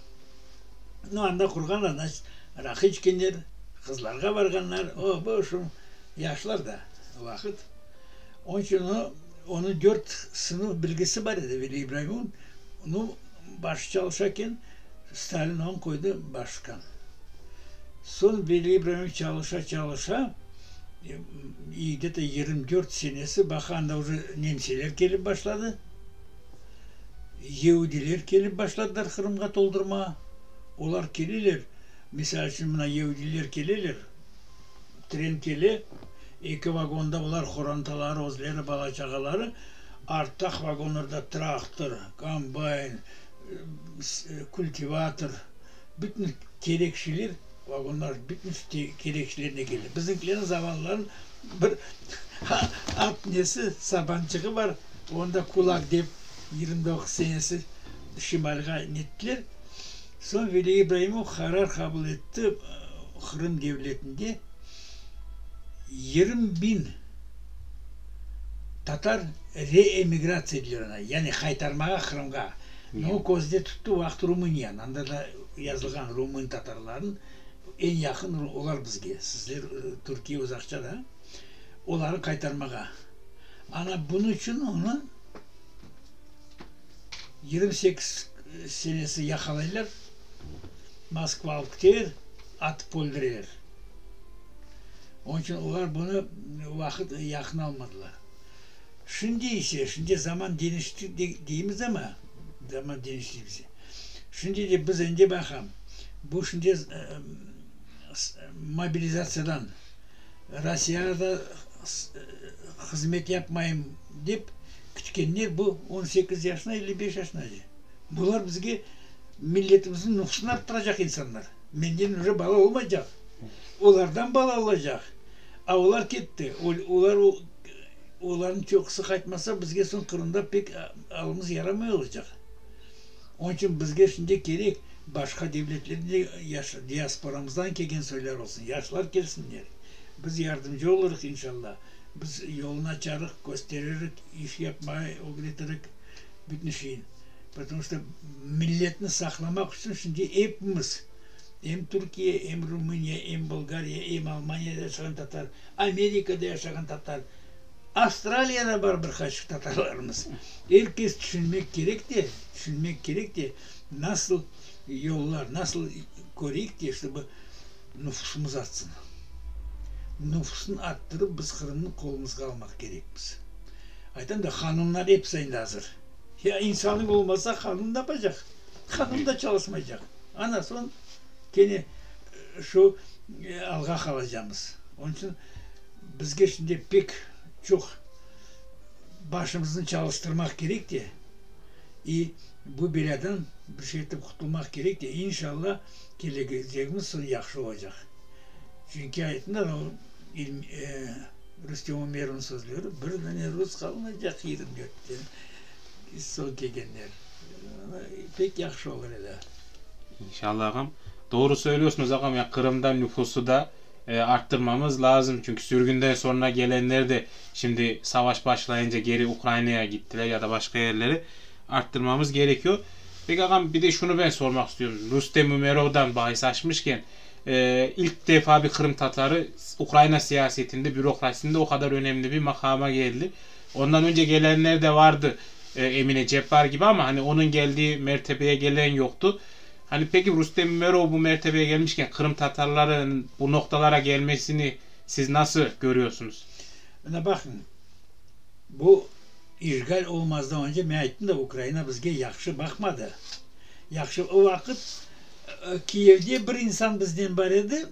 Nu, anda qurğanlar, znaçit, raqı içkenler, qızlarğa barğanlar, o, bu, şu yaşlar da o vaqıt. Onıñ içün o, onıñ dört sınıf bilgisi bar edi, Veli İbraimovnıñ. Nu, başı çalışa eken, Stalin onı qoydı başqan. Soñ Veli İbraimov çalışa, çalışa, Gde-to 24 senesi, baqa, anda uje nemseler kelip başladı, yeudiler kelip başladılar Qırımğa toldurmağa. Olar keleler, misal içün, mına yeudiler keleler, tren kele, eki vagonda olar qorantaları, özleri, bala-çağaları. Arttaq vagonlarda traktor, kombayn, kultivator, bütün kerek şeyler, vagonlar bütün kerek şeylernen kele. Bizimkilerniñ zamanların bir at nesi, sabançığı bar, onı da kulak dep 29 senesi şimalğa nettiler. Soñ Veli İbraimov qarar qabul etti, Qırım devletinde 20 biñ tatar reemigratsiya edilir ona, yani qaytarmağa Qırımğa. No, közde tuttı o vaqıt Rumıniyanı, anda da yazılğan rumın tatarların eñ yaqın olar bizge, sizler Türkiye uzaqça da, oları qaytarmağa. Ana bunıñ içün onı 28 senesi yaqalaylar, Moskva alıp kiteler, atıp öldüreler. Onıñ içün olar bunı vaqıt yaqın almadılar. Şimdi ise, şimdi zaman deñişti deymiz amma, zaman deñişti deymiz. Şimdi de biz endi baqam, bu şimdi mobilizatsiyadan Rossiyada hızmet yapmayım dep kütkenler bu 18 yaşına, 55 yaşına. Bular bizge milletimizniñ nufusını arttıracaq insanlar. Menden uje bala olmaycaq. Olardan bala olacaq. A olar ketti. Olar, olarnıñ çoqusı qaytmasa, bizge soñ Qırımda pek alımız yaramay olacaq. Onıñ içün bizge şimdi kerek, başqa devletlerden de yaş, diasporamızdan kelgen soylar olsun, yaşlar kelsinler. Biz yardımcı olurıq, inşallah. Biz yolunı açarıq, kösteririk, iş yapmağa ögretirik, bütün şeyin. Потому что milletni saqlamaq içün şimdi epimiz, em Türkiye, em Rumıniya, em Bolgariya, em Almaniyada yaşağan tatar, Amerikada yaşağan tatar, Avstraliyada bar bir qaç tatarlarımız. Er kes tüşünmek kerek de, tüşünmek kerek de, nasıl yollar, nasıl köreyik de, ştobı nufusımız artsın. Nufusnı arttırıp, biz Qırımnı qolumızğa almaq kerekmiz. Aytam da, qanunlar episi endi azır. Ya insanıñ olmasa, qanun napacaq? Qanun da çalışmaycaq. Ana soñ kene şu alğa qalacamız. Onıñ içün bizge şimdi pek çoq başımıznı çalıştırmaq kerek de, i bu belâdan bir şey etip qutulmaq kerek de, inşalla, kelecegimiz soñ yahşı olacaq. Çünki aytım da, Rustem Umerovnıñ sözleri, bir dane rus qalmaycaq 24-ten soñ kelgenler. Pek yahşı olur edi. İnşallah ağam. Doğru söylüyorsunuz ağam, ya Qırımda nüfusu da arttırmamız lazım, çünki sürgünden sonra gelenler de şimdi savaş başlayınca geri Ukraynaya gittiler ya da başqa yerlere, arttırmamız gerekiyor. Peki ağam, bir de şunu ben sormaq istiyorum, Rustem Umerovdan bahis açmışken, İlk defa bir qırımtatarı Ukraina siyasetinde, bürokrasisinde o qadar önemli bir maqama geldi. Ondan önce gelenler de vardı, Emine Ceppar kibi, amma hani onıñ geldiği mertebeye gelen yoqtu. Hani peki Rustem Ümerov bu mertebeye gelmişken qırımtatarlarınıñ bu noqtalara gelmesini siz nasıl görüyorsunuz? Mına baqıñ, bu işğal olmazdan önce men ayttım da, Ukraina bizge yahşı baqmadı. Yahşı, o vaqıt Kiyevde bir insan bizden bar edi,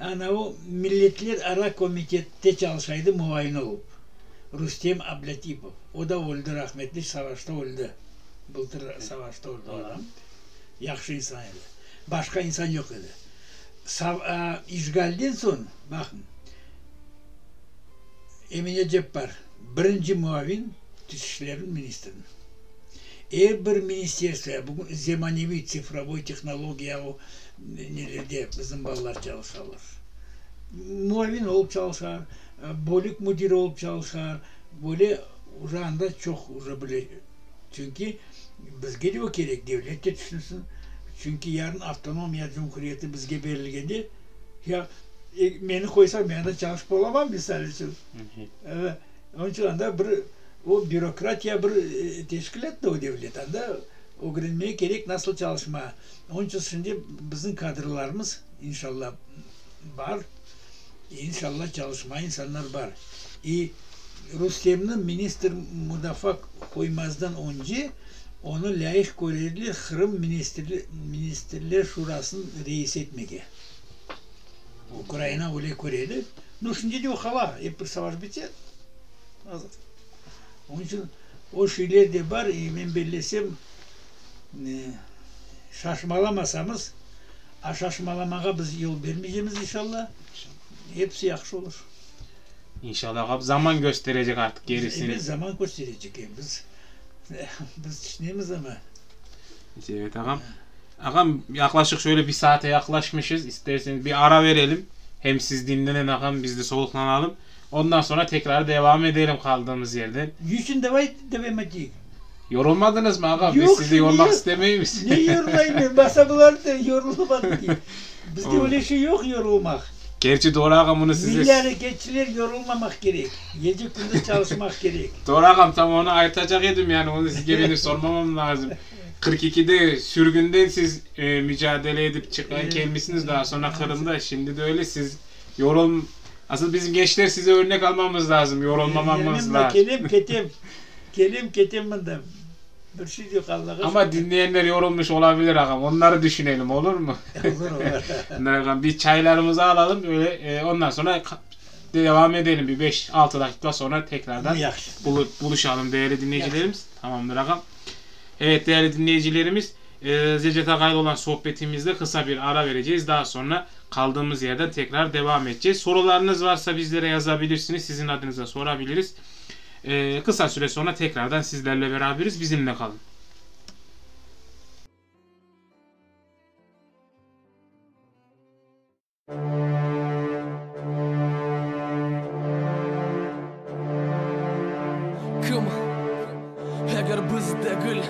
ana o Milletlerara komitette çalışa edi muayin olıp, Rustem Ablâtipov. O da öldi, rahmetli, savaşta öldi, bıltır savaşta öldi o adam. Yahşı insan edi. Başqa insan yoq edi. İşğalden soñ, baqıñ, Emine Ceppar, birinci muavin tış işler ministriniñ. Er bir ministerstvo, bugün zemaneviy tsifrovoy tehnologiya o nelerde bizim balalar çalışalar. Muavin olıp çalışar, bölük müdiri olıp çalışar, böyle uje anda çoq uje bile. Çünki bizge de o kerek, devlet de tüşünsin. Çünki yarın avtonomiya cumhuriyeti bizge berilgende, ya meni qoysañ, men anda çalışıp olamam, misal içün. Onıñ içün anda bir o bürokratiya bir teşkilât da o devlet. Anda ögrenmege kerek nasıl çalışma. Onıñ içün şimdi bizim kadrlarımız, inşallah, bar. İnşallah, çalışma insanlar bar. İ Rustemni ministr mudafaa qoymazdan önce onı lâyıq körediler Qırım Ministrler Şurasınıñ reisi etmege. Ukraina öyle köredi. Nu, şimdi de o qala, ep bir savaş bitse. Onıñ içün o şeyler de bar, i men bellesem, şaşmalamasamız, a şaşmalamağa biz yol bermeycemiz inşalla, episi yahşı olur. İnşalla, zaman kösterecek artıq gerisini. Ebet, zaman kösterecek, biz biz tüşünemiz amma. Evet, ağam. Ağam, yaqlaşıq şöyle bir saate yaqlaşmışız, isterseniz bir ara verelim, hem siz dinlenin ağam, biz de soluqlanalım, ondan sonra tekrar devam edelim qaldığımız yerden. Niçün davay devam eteyik? Yorulmadıñızmı, ağam? Biz Yoq, sizi yormaq istemeymiz. Ne yorulayım men, basa bular da yorulmadı ki. Bizde öyle şey yoq yorulmaq. Gerçi doğru ağam, bunı size. Milliy areketçiler yorulmamaq kerek, gece-kündüz çalışmaq kerek. Doğru ağam, tam onı aytacaq edim, yani onı sizge benim sormamam lazım. 42-de sürgünden siz mücadele edip çıqqan kelmişsiniz, daa soñra Qırımda, şimdi de öyle, siz yorul, asıl bizim gençler size örnek almamız lazım, yorulmamamız lazım. Kelem, ketem, kelem, ketem mında. Bir şey yoq, Allağa şükür. Amma diñleyenler yorulmış olabilir, ağam, onları düşünelim, olurmı? Olur, olur. Ağam, bir çaylarımızı alalım, öyle, ondan soñra devam edelim, bir beş, altı daqiqa soñra tekrardan buluşalım, değerli dinleyicilerimiz. Tamamdır, ağam. Evet, değerli dinleyicilerimiz, Zevcet ağayla olan sohbetimizde qısa bir ara vereceğiz, daa soñra qaldığımız yerden tekrar devam edeceğiz. Sorularıñız varsa bizlere yazabilirsiniz, siziñ adıñıza sorabiliriz. Qısa süre soñra tekrardan sizlerle beraberiz, bizimle qalın. Kim, eger biz degil?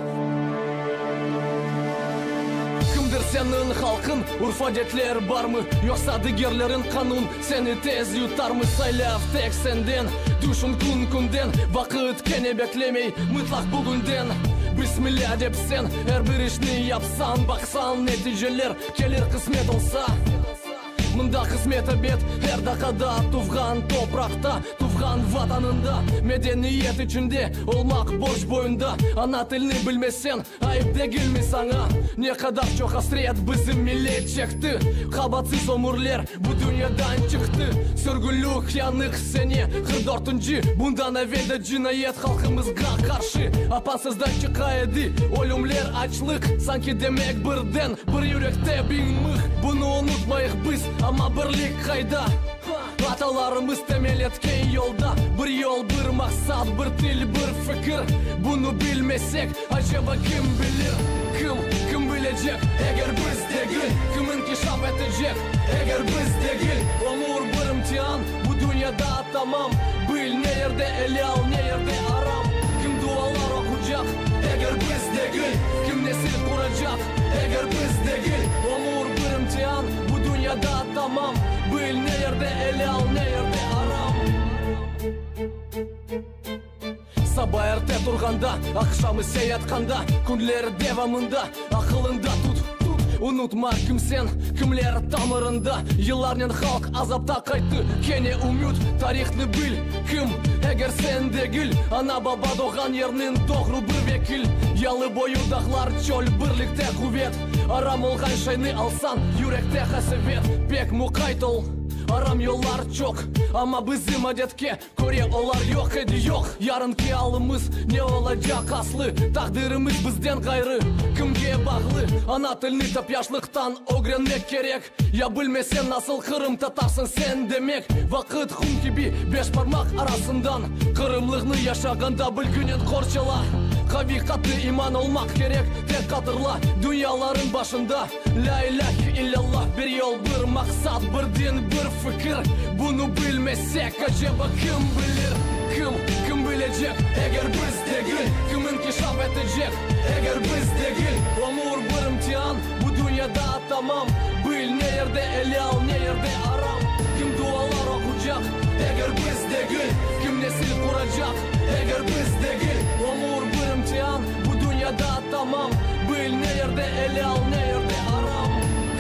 Kimdir seniñ halqıñ, urf-adetler barmı? Yoqsa digerleriñ qanun seni tez yutarmı? Saylav tek senden, tüşün kün-künden, Vaqıt kene beklemey, mıtlaq bugünden. Bismillâ dep sen er bir işni yapsañ, Baqsañ, neticeler kelir qısmet olsa. Mında qısmet ebet, er daqada Tuvğan topraqta, tuvğan Vatanında, Medeniyet içinde olmaq borc boyunda. Ana tilni bilmeseñ, ayıp degilmi saña? Ne qadar çoq asret bizim millet çekti, Qabatsız ömürler bu dünyadan çıqtı. Sürgünlik, yanıq sene, 44-nci, Bundan evel de cinayet halqımızğa qarşı Apansızdan çıqa edi, ölümler, açlıq, Sanki demek birden Bir yürekte biñ mıh, bunı unutmayıq biz, amma birlik qayda? Atalarımız temel etken yolda, bir yol, bir maqsat, bir til, bir fikir, bunı bilmesek, aceba kim bilir? Kim, kim bilecek, eger biz degil, kim inkişaf etecek, eger biz degil? Ömür bir imtian, bu dünyada tamam, bil ne yerde elâl, ne yerde aram, kim dualar oqucaq, eger biz degil, kim nesil quracaq, eger biz degil? Ömür bir imtian, bu dünyada tamam, bil ne yerde elâl, ne yerde aram. Saba erte turğanda, aqşam ise yatqanda, Künler devamında aqılıñda tut, tut, Unutma kimsen, kimler tamırında, Yıllarnen halq azapta qayttı, kene ümüt, Tarihnı bil, kim, eger sen degil, Ana-baba doğğan yerniñ doğru bir vekil, Yalı boyu dağlar, çöl, birlikte quvet, Aram olğan şeyni alsañ, yürekte qasevet, Pek muqayt ol, aram yollar çoq, Amma bizim adetke köre olar yoq edi, yoq. Yarınki alımız ne olacaq aslı, Taqdirimiz bizden ğayrı kimge bağlı? Ana tilni tap yaşlıqtan ögrenmek kerek, Ya bilmeseñ nasıl qırımtatarsıñ sen demek? Vaqıt qum kibi beş parmaq arasından, Qırımlığını yaşağanda bilginen qorçala. Qaviy qattı iman olmaq kerek, tek hatırla, Dünyalarıñ başında lâ ilâhe illâllah. Bir yol, bir maqsat, bir din, bir fikir, Bunı bilmesek, aceba kim bilir? Kim, kim bilecek, eger biz degil? Kim inkişaf etecek, eger biz degil? Ömür bir imtian, bu dünyada tamam, Bil ne yerde elâl, ne yerde aram. Kim dualar oqucaq, eger biz degil? Kim nesil quracaq, eger biz degil? Ömür bir imtian, bu dünyada tamam, Bil ne yerde elâl, ne yerde aram.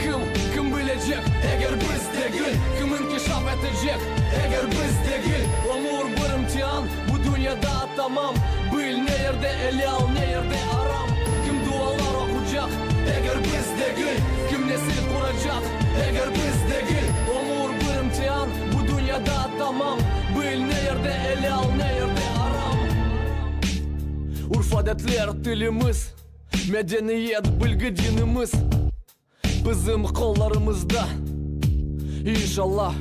Kim, kim bilecek, eger biz degil? Kim inkişaf etecek, eger biz degil? Ömür bir imtian, bu dünyada tamam, Bil ne yerde elâl, ne yerde aram. Kim dualar oqucaq, eger biz degil? Kim nesil quracaq, eger biz degil? Ömür bir imtian, bu dünyada tamam, Bil ne yerde elâl, ne yerde aram. Urf-adetler, tilimiz, medeniyet, bilgi, dinimiz bizim qollarımızda, inşallah.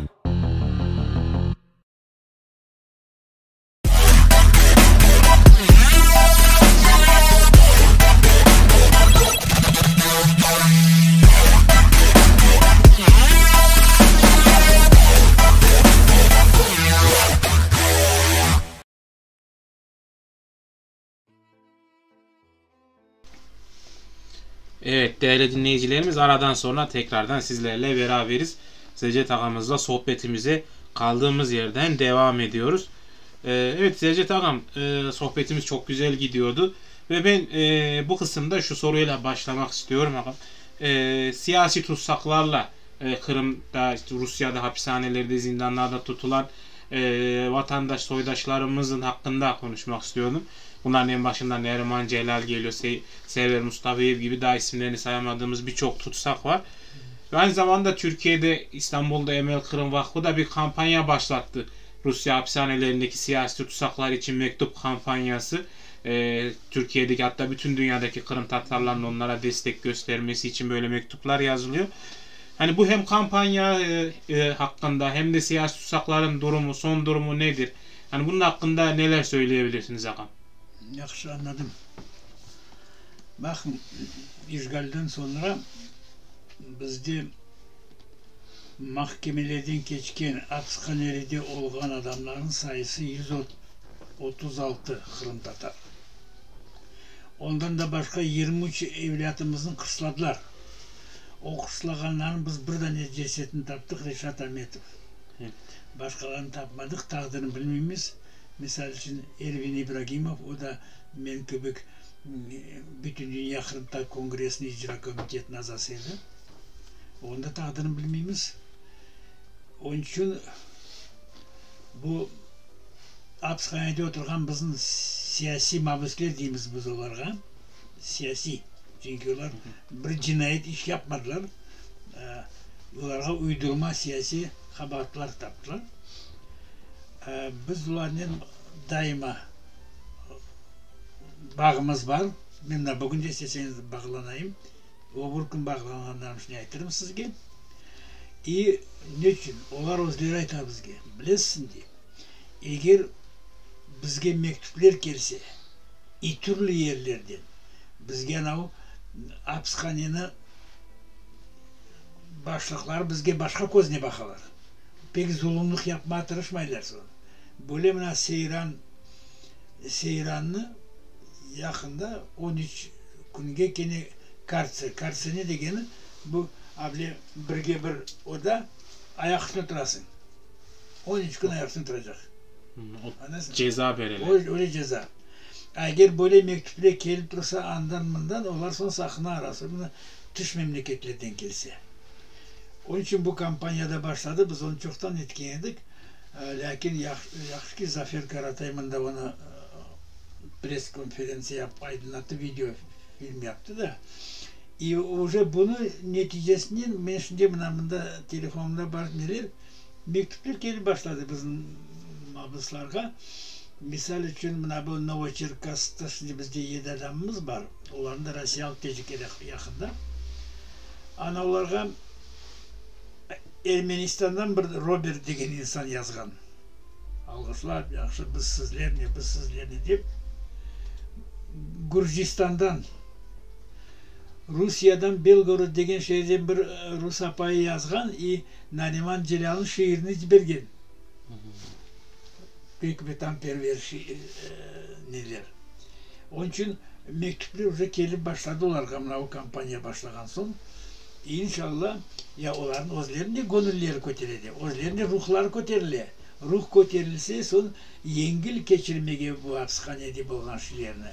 Evet değerli dinleyicilerimiz aradan sonra tekrardan sizlerle beraberiz. Zecet ağamızla sohbetimize kaldığımız yerden devam ediyoruz. Ee, evet Zecet ağam e, sohbetimiz çok güzel gidiyordu. Ve ben e, bu kısımda şu soruyla başlamak istiyorum ağam. E, siyasi tutsaklarla Kırım'da, işte Rusya'da hapishanelerde, zindanlarda tutulan vatandaş soydaşlarımızın hakkında konuşmak istiyordum. Bunların en başında Neriman Celal geliyor, Se Server Mustafayev gibi daha isimlerini sayamadığımız birçok tutsak var. Ve aynı zamanda Türkiye'de İstanbul'da Emel Kırım Vakfı da bir kampanya başlattı. Rusya hapishanelerindeki siyasi tutsaklar için mektup kampanyası. Ee, Türkiye'deki hatta bütün dünyadaki Kırım Tatarlarının onlara destek göstermesi için böyle mektuplar yazılıyor. Hani bu hem kampanya e, e, hakkında hem de siyasi tutsakların durumu, son durumu nedir? Hani bunun hakkında neler söyleyebilirsiniz ağam? Yahşı añladım. Baqıñ, işğalden soñra bizde mahkemelerden keçken, apishanelerde olğan adamlarnıñ sayısı 136 qırımtatar. Ondan da başqa 23 evlâtımıznı qırsladılar. O qırslağanlarnıñ biz bir dane cesetini taptıq, Reşat Ametov. Başqalarını tapmadıq, taqdirini bilmeymiz. Misal içün, Ervin İbragimov, o da men kibi Bütündünya Qırımtatar Kongressiniñ icra komitetiniñ azası edi. Onıñ da taqdirini bilmeymiz. Onıñ içün bu apishanede oturğan bizim siyasiy mabüsler deymiz biz olarğa, siyasiy, çünki olar bir cinayet iş yapmadılar, olarğa uydurma siyasiy qabaatlar taptılar. Biz olarnen daima bağımız bar. Men mına bugün de isteseñiz bağlanayım. O bir kün bağlanğanlarım şunı aytırım sizge. İ ne içün? Olar özleri ayta bizge, bilesiñ dey, eger bizge mektüpler kelse, i türlü yerlerden, bizge anavı apishaneni başlıqları bizge başqa köznen baqalar. Pek zulumlıq yapmağa tırışmaylar soñ. Böyle mına Seyran, Seyrannı yaqında on üç künge kene kartser, kartser ne degeni, bu able birge bir oda, ayaq üstüne turasıñ. On üç kün ayaq üstüne turacaq. Ceza bereler. Öyle ceza. Eger böyle mektüpler kelip tursa andan-mından, olar soñ sahna arası, mına tış memleketlerden kelse. Onıñ içün bu kampaniya da başladı, biz onı çoqtan etken edik, lâkin yahşı ki, Zafer Karatay mında onı press-konferentsiya yapıp aydınlattı, video film yaptı da. İ uje bunı neticesinen men şimdi mına mında telefonımda bar neler, mektüpler kelip başladı bizim mabuslarğa. Misal içün, mına bu Novoçerkasskta şimdi bizde yedi adamımız bar, olarnı da Rossiya alıp ketecek yaqında. Ana olarğa Ermenistandan bir Robert degen insan yazğan, alğışlap, yahşı, biz sizlernen, biz sizlernen dep. Gürcistandan, Rusiyadan Belgorod degen şeerden bir rus apayı yazğan i Nariman Celâlnıñ şiirini cibergen. Pek vetanperver neler. Onıñ içün mektüpler uje kelip başladı olarğa, mına bu kampaniya başlağan soñ. İnşalla, ya olarnıñ özleriniñ de göñülleri köterede, özleriniñ de ruhları köterile. Ruh köterilse, soñ yengil keçirmege bu apishanede bolğan şeylerni.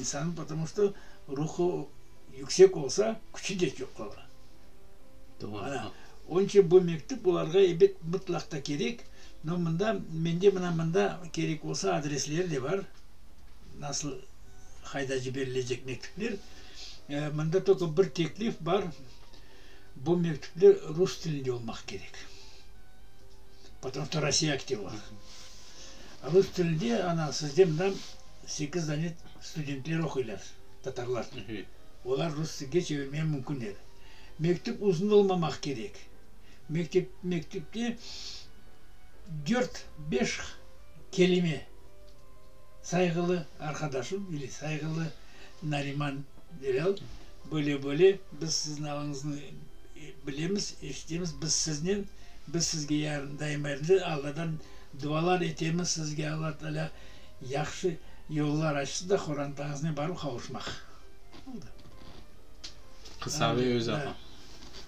İnsannıñ, потому что, ruhu yüksek olsa, küçü de çoq ola. Ana, onıñ içün bu mektüp olarğa ebet mıtlaq ta kerek. No, mında, mende mına mında kerek olsa adresleri de bar, nasıl qayda ciberilecek mektüpler. Mında tolko bir teklif bar, bu mektüpler rus tilinde olmaq kerek, потому что Rossiyağa kete olar. Rus tilinde, ana, sizde mında. Sekiz dane studentler oquylar, tatarlar. Olar rus tilge çevirmege mümkünler. Mektüp uzun olmamaq kerek. Mektep, mektüpte dört, beş kelime, Sayğılı arqadaşım ili sayğılı Nariman Celâl, böyle, böyle, biz siziñ alıñıznı bilemiz, eşitemiz, biz siznen, biz sizge yarın daima Alladan dualar etemiz, sizge Alla Taalâ Yahşı yollar açtı da qorantañıznen barıp qavuşmaq. Oldı. Qısa ve öz ağa.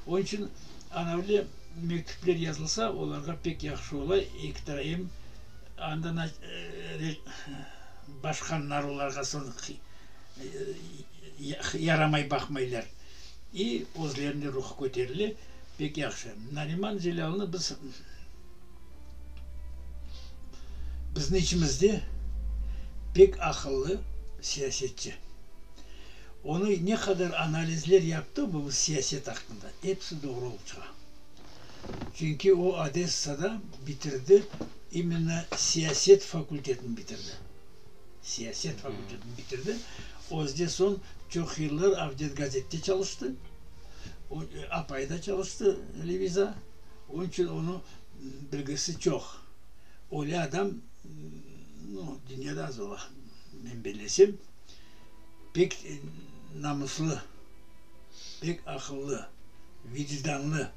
Onıñ içün ana öyle mektüpler yazılsa, olarğa pek yahşı ola, eki tara em andan başqanlar olarğa soñ yaramay baqmaylar i özleriniñ ruhı köterile, pek yahşı. Nariman Celâlnı biz. Bizni içimizde pek aqıllı siyasetçi. Onı ne qadar analizler yaptı bu siyaset aqqında, episi doğru olıp çıqa. Çünki o Odessada bitirdi, imenno siyaset fakultetini bitirdi. Siyaset fakultetini bitirdi. Özde soñ çoq yıllar Avdet gazette çalıştı. Apayı da çalıştı, Leviza. Onıñ içün onıñ bilgisi çoq. Öyle adam, nu, dünyada az ola, men bellesem. Pek namuslı, pek aqıllı, vicdanlı,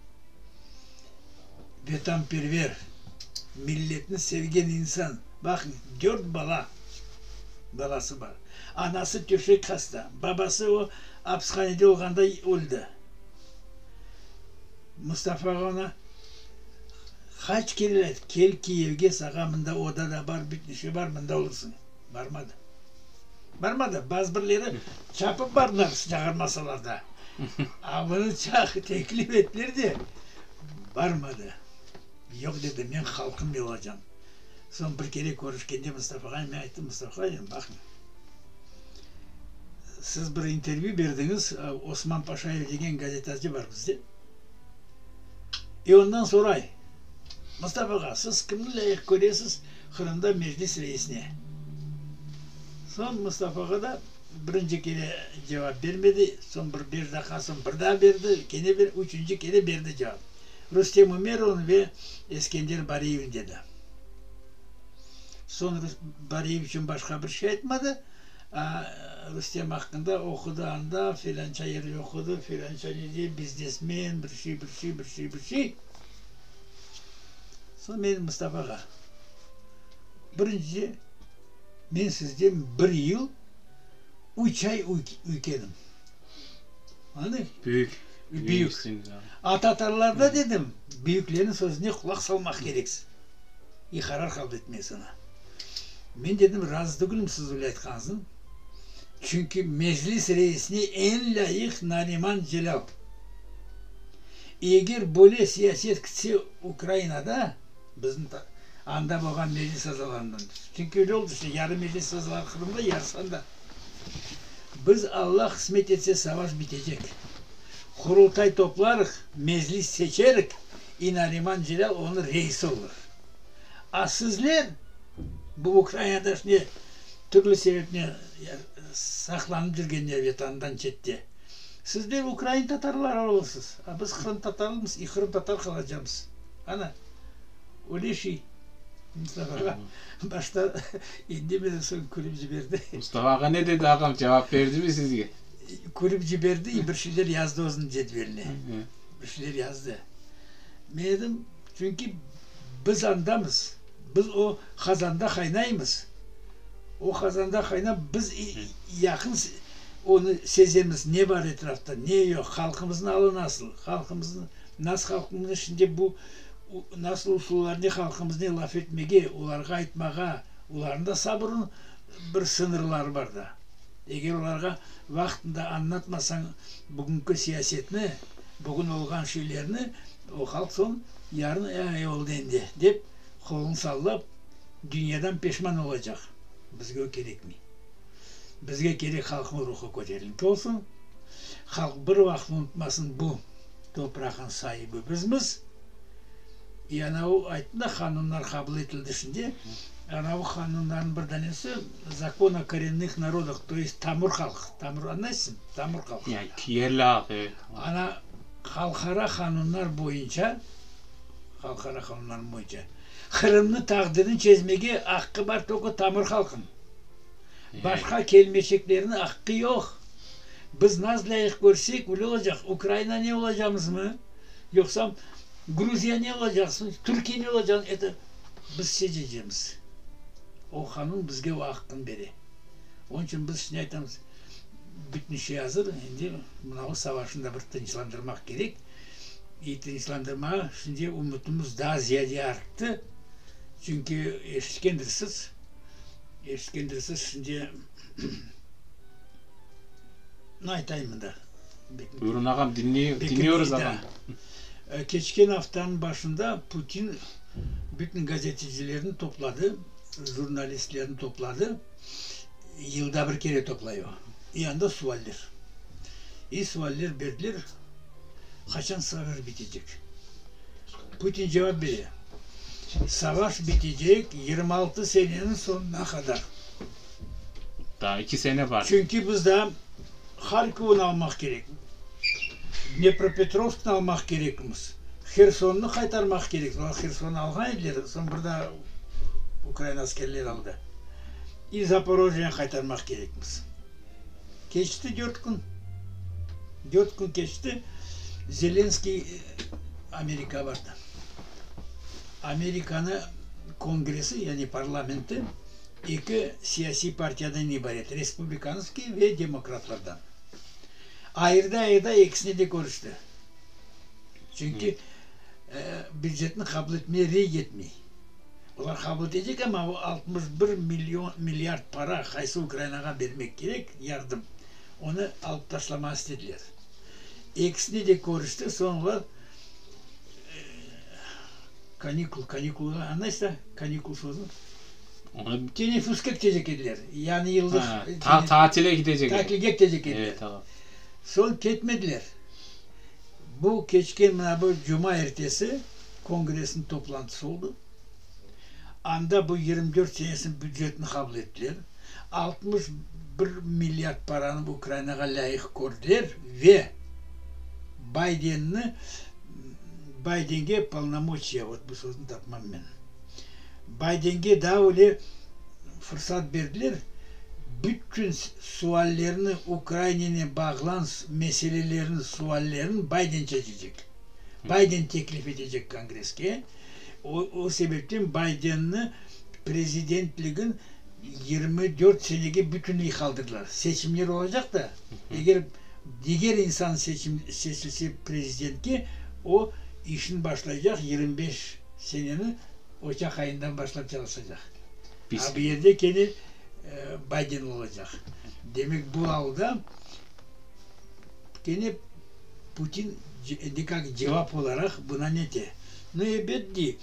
vetanperver, milletni sevgen insan. Baqıñ, dört bala, balası bar. Anası töşek hasta, babası o apishanede olğanda öldi. Mustafa ağa oña qaç kere ayttı, kel Kiyevge, sağa mında oda da bar, bütün şey bar, mında olursıñ. Barmadı. Barmadı. Bazı birleri çapıp bardılar, çağırmasalar da. A bunı teklif ettiler de, barmadı. Yoq, dedi, men halqımle olacam. Soñ bir kere körüşkende Mustafa ağanen men ayttım, Mustafa ağa, dedim, baqıñ, siz bir intervyü berdiñiz, Osman Paşayev degen gazetacı bar bizde, e ondan soray, Mustafa ağa, siz kimni lâyıq köresiz Qırımda Meclis reisine? Soñ Mustafa ağa da birinci kere cevap bermedi, soñ bir beş daqqa soñ bir daa berdi, kene ber, üçünci kere berdi cevap. Rustem Umerovnı ve Eskender Bariyevni dedi. Soñ Bariyev içün başqa bir şey aytmadı, a Rustem aqqında oqudı anda, felânça yerde oqudı, felânça nede, biznesmen, bir şey, bir şey, bir şey, bir şey. Soñ men Mustafa ağa, birinci, men sizden bir yıl üç ay üykenim. Añladıñ? Büyük. Büyük. A tatarlarda, dedim, büyüklerniñ sözüne qulaq salmaq kereksiñ. İ qarar qabul etmeye sana. Men, dedim, razı degülim siz öyle aytqanıñıznı. Çünki Meclis reisine eñ lâyıq Nariman Celâl. Eger böyle siyaset kitse Ukrainada, bizni anda bolğan Meclis azalarından, çünki öyle oldı işte, yarı Meclis azaları Qırımda, yarısı anda. Biz, Alla qısmet etse, savaş bitecek. Qurultay toplarıq, Meclis seçerik, i Nariman Celâl onıñ reisi olur. A sizler, bu Ukrainada şimdi türlü sebepnen saqlanıp yürgenler Vetanından çette, sizler ukrain tatarları olursız, a biz qırımtatarımız i qırımtatar qalacamız. Ana, öyle şey. Mustafa ağa başta indemedi, soñ külip ciberdi. Mustafa ağa ne dedi, ağam, cevap berdimi sizge? Külip ciberdi i bir şeyler yazdı özüniñ cedveline. Bir şeyler yazdı. Men dedim, çünki biz andamız, biz o qazanda qaynaymız. O qazanda qaynap, biz yaqın onı sezemiz, ne bar etrafta, ne yoq, halqımıznıñ alı nasıl, halqımıznıñ, nasıl halqımıznıñ içinde bu nasıl usullarnen halqımıznen laf etmege, olarğa aytmağa, olarnıñ da sabırınıñ bir sıñırları bar da. Eger olarğa vaqtında añlatmasañ bugünki siyasetni, bugün olğan şeylerni, o halq soñ yarın e, oldı endi, dep qolunı sallap, dünyadan peşman olacaq. Bizge o kerekmey. Bizge kerek halqnıñ ruhu köteriñki olsun, halq bir vaqıt unutmasın bu topraqnıñ saibi bizmiz. E, ana o ayttım da, qanunlar qabul etildi şimdi. Anavı qanunlarnıñ bir danesi Zakon o korennıh narodah, to est tamır halq, tamır, añlaysıñ, tamır halq. Ya, yerli halq, evet. Ana, halqara qanunlar boyunca, halqara qanunlar boyunca, Qırımnıñ taqdirini çezmege aqqı bar toko tamır halqıñ. Başqa kelmeşeklerniñ aqqı yoq. Biz naz lâyıq körsek, öyle olacaq. Ukraina ne olacamızmı, yoqsa Gruziya ne olacaqsıñ, Türkiye ne olacaq, eto biz seçecemiz. O qanun bizge o aqqını bere. Onıñ içün biz şimdi aytamız, bütün şey azır, endi mınavı savaşnı da bir tınçlandırmaq kerek. İ tınçlandırmağa şimdi ümütimiz daa ziyade arttı, çünki eşitkendirsiz, eşitkendirsiz, şimdi ne aytayım mında? Buyurın ağam, dinliyoruz ağam. Keçken aftanıñ başında Putin bütün gazetecilerni topladı, jurnalistlerni topladı, yılda bir kere toplay o, i anda sualler. İ sualler berdiler, qaçan savaş bitecek? Putin cevap bere, Savaş bitecek 26 seneniñ soñuna qadar. Daa eki sene bar. Çünki biz daa Harkovnı almaq kerek, Dnepropetrovsknı almaq kerekmiz, Hersonnı qaytarmaq kerekmiz. Olar Hersonnı alğan ediler, soñ bir daa Ukraina askerleri aldı. İ Zaporojyeni qaytarmaq kerekmiz. Keçti dört kün. Dört kün keçti, Zelenskiy Amerikağa bardı. Amerikanı Kongresi, yani parlamenti eki siyasiy partiyadan ibaret, Respublikanskiy ve demokratlardan. Ayırda-ayırda ekisine de körüşti. Çünki bücetni qabul etmeye rey yetmey. Olar qabul etecek, amma o 61 million, milliard para, qaysı Ukrainağa bermek kerek yardım, onı alıp taşlamağa istediler. Ekisine de körüşti, soñ olar kanikul, kanikulğa, añlaysız da, kanikul sözüni? Onı Teneffüske ketecek ediler, yani yıllıq Ha, tatile gidecek ediler. Tatilge ketecek ediler. Evet, ağam. Soñ ketmediler. Bu keçken mına bu cuma ertesi Kongressniñ toplantısı oldı. Anda bu 24 senesiniñ bücetini qabul ettiler. 61 milliard paranı Ukrainağa lâyıq kördiler ve Baydenni, Baydenge polnomoçiya, vot bu sözni tapmam men, Baydenge daa öyle fırsat berdiler, bütün suallerni, Ukrainenen bağlan meselelerniñ suallerini Bayden çezecek. Bayden teklif etecek Kongresske. O, o sebepten Baydenni prezidentligin 24 senege bütünley qaldırdılar. Seçimler olacaq da, eger diger insan seçim, seçilse prezidentke, o, işni başlaycaq 25 seneni ocaq ayından başlap çalışacaq. A bu yerde kene Bayden olacaq. Demek, bu alda kene Putin endi kak cevap olaraq buna nete? Nu, ebet, dey,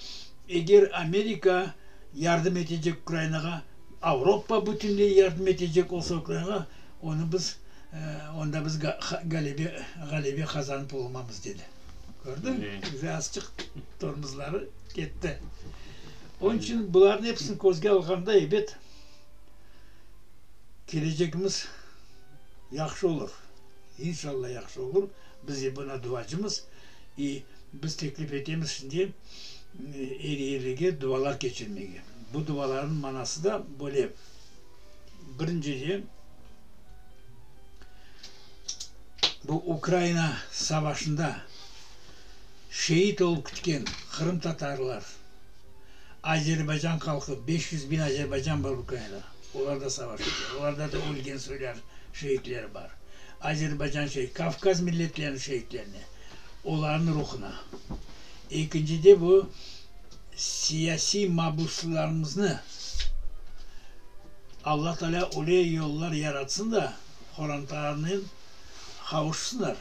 eger Amerika yardım etecek Ukrainağa, Avropa bütünley yardım etecek olsa Ukrainağa, onı biz, onda biz ğalebe, ğalebe qazanıp olmamız, dedi. Kördiñ? Bize azçıq tormozları ketti. Onıñ içün bularnıñ episini közge alğanda, ebet, kelecegimiz yahşı olur. İnşalla yahşı olur. Biz de buna duacımız. İ biz teklif etemiz şimdi er yerlerge dualar keçirmege. Bu dualarnıñ manası da böyle, birincide, bu Ukraina savaşında şeit olıp kitken qırımtatarlar, Azerbaycan halqı, 500 biñ azerbaycan bar Ukrainada, olar da savaş ete, olarda da ölgen soylar, şeitleri bar. Azerbaycan şeit, Kavkaz milletleriniñ şeitlerine, olarnıñ ruhuna. Ekincide bu siyasiy mabuslarımıznı Alla Taalâ öyle yollar yaratsın da, qorantalarınen qavuşsınlar.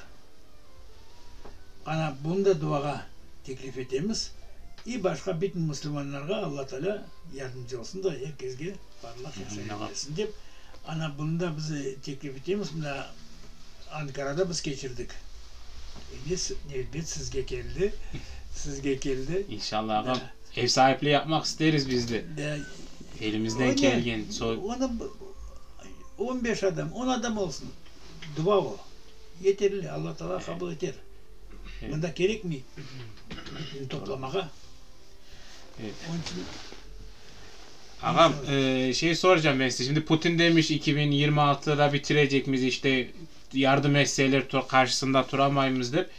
Ana, bunı da duağa teklif etemiz. İ başqa bütün müslümanlarğa Alla Taalâ yardımcı olsun da, er kesge parlaq yaşayış bersin dep, ana, bunı da biz teklif etemiz. Mına, Ankarada biz keçirdik. Endi nevbet sizge keldi, sizge keldi. İnşallah, ağam. Ev saipliği yapmaq isteriz biz de. Da. Elimizden kelgen so. Onı on beş adam, on adam olsun, dua o, yeterli, Alla Taala qabul eter. Mında kerekmey toplamağa. Onıñ içün. Ağam, şey soracağım ben size. Şimdi Putin demiş 2026'da bitirecekmiz işte yardım etseler qarşısında turamaymız dep.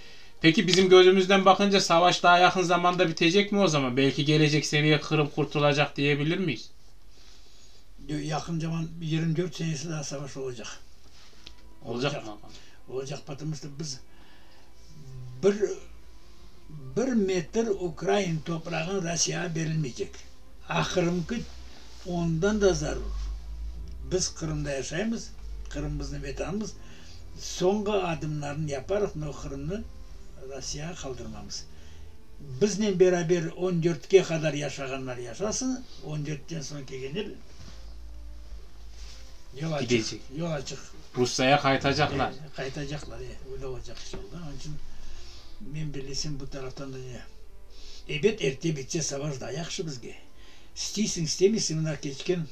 Peki bizim gözümüzden bakınca savaş daha yakın zamanda bitecek mi o zaman? Belki gelecek seneye Kırım kurtulacak diyebilir miyiz? Yaqın zaman 24 senesi daa savaş olacaq. Olacaq mı ağam? Olacaq, потому что biz bir bir metr ukrain toprağın Rossiyağa berilmeycek. A Qırımki ondan da zarur. Biz Qırımda yaşaymız, Qırım bizni Vetanımız. Soñğı adımlarnı yaparıq, no Qırımnı Rossiyağa qaldırmamız. Biznen beraber on dörtke qadar yaşağanlar yaşasın, on dörtten soñ kelgenler yol açıq, Gidecek. yol açıq. Rusyaya qaytacaqlar. E, qaytacaqlar, e, öyle olacaq inşallah. Onıñ içün men bellesem bu taraftan da ne. Ebet, erte bitse savaş daa yahşı bizge. İsteysiñ, istemeysiñ, mına keçken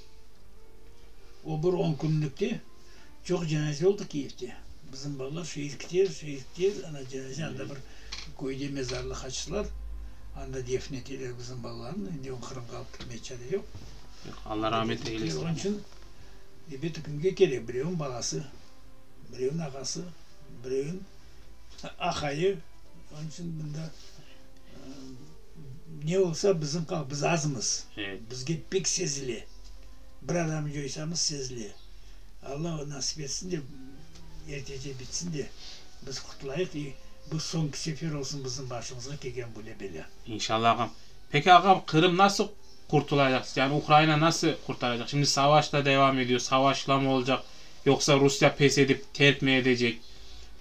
o bir on künlükte Çoq cenaze oldı Kiyevde. Bizim balalar şehit kiter, şehit kiter, ana cenaze anda bir köyde mezarlıq açtılar, anda defn eteler bizim balalarnı, endi onı Qırımğa alıp ketmege çare yoq. Yoq, Alla rahmet eylesin. Onıñ içün ebet kimge kerek, birevniñ balası, birevniñ ağası, birevniñ aqayı, onıñ içün bunda ne olsa bizim halq, biz azmız, bizge pek sezile, bir adam coysamız sezile. Alla nasip etsin de, ertece bitsin de, biz qutulayıq i bu soñki sefer olsun bizim başımızğa kelgen böyle belâ. İnşallah ağam. Peki ağam, Qırım nasıl qurtulacaq? Yani Ukraina nasıl qurtaracaq? Şimdi savaş da devam ediyor, savaşla mı olacaq, yoqsa Rusya pes edip terk mi edecek?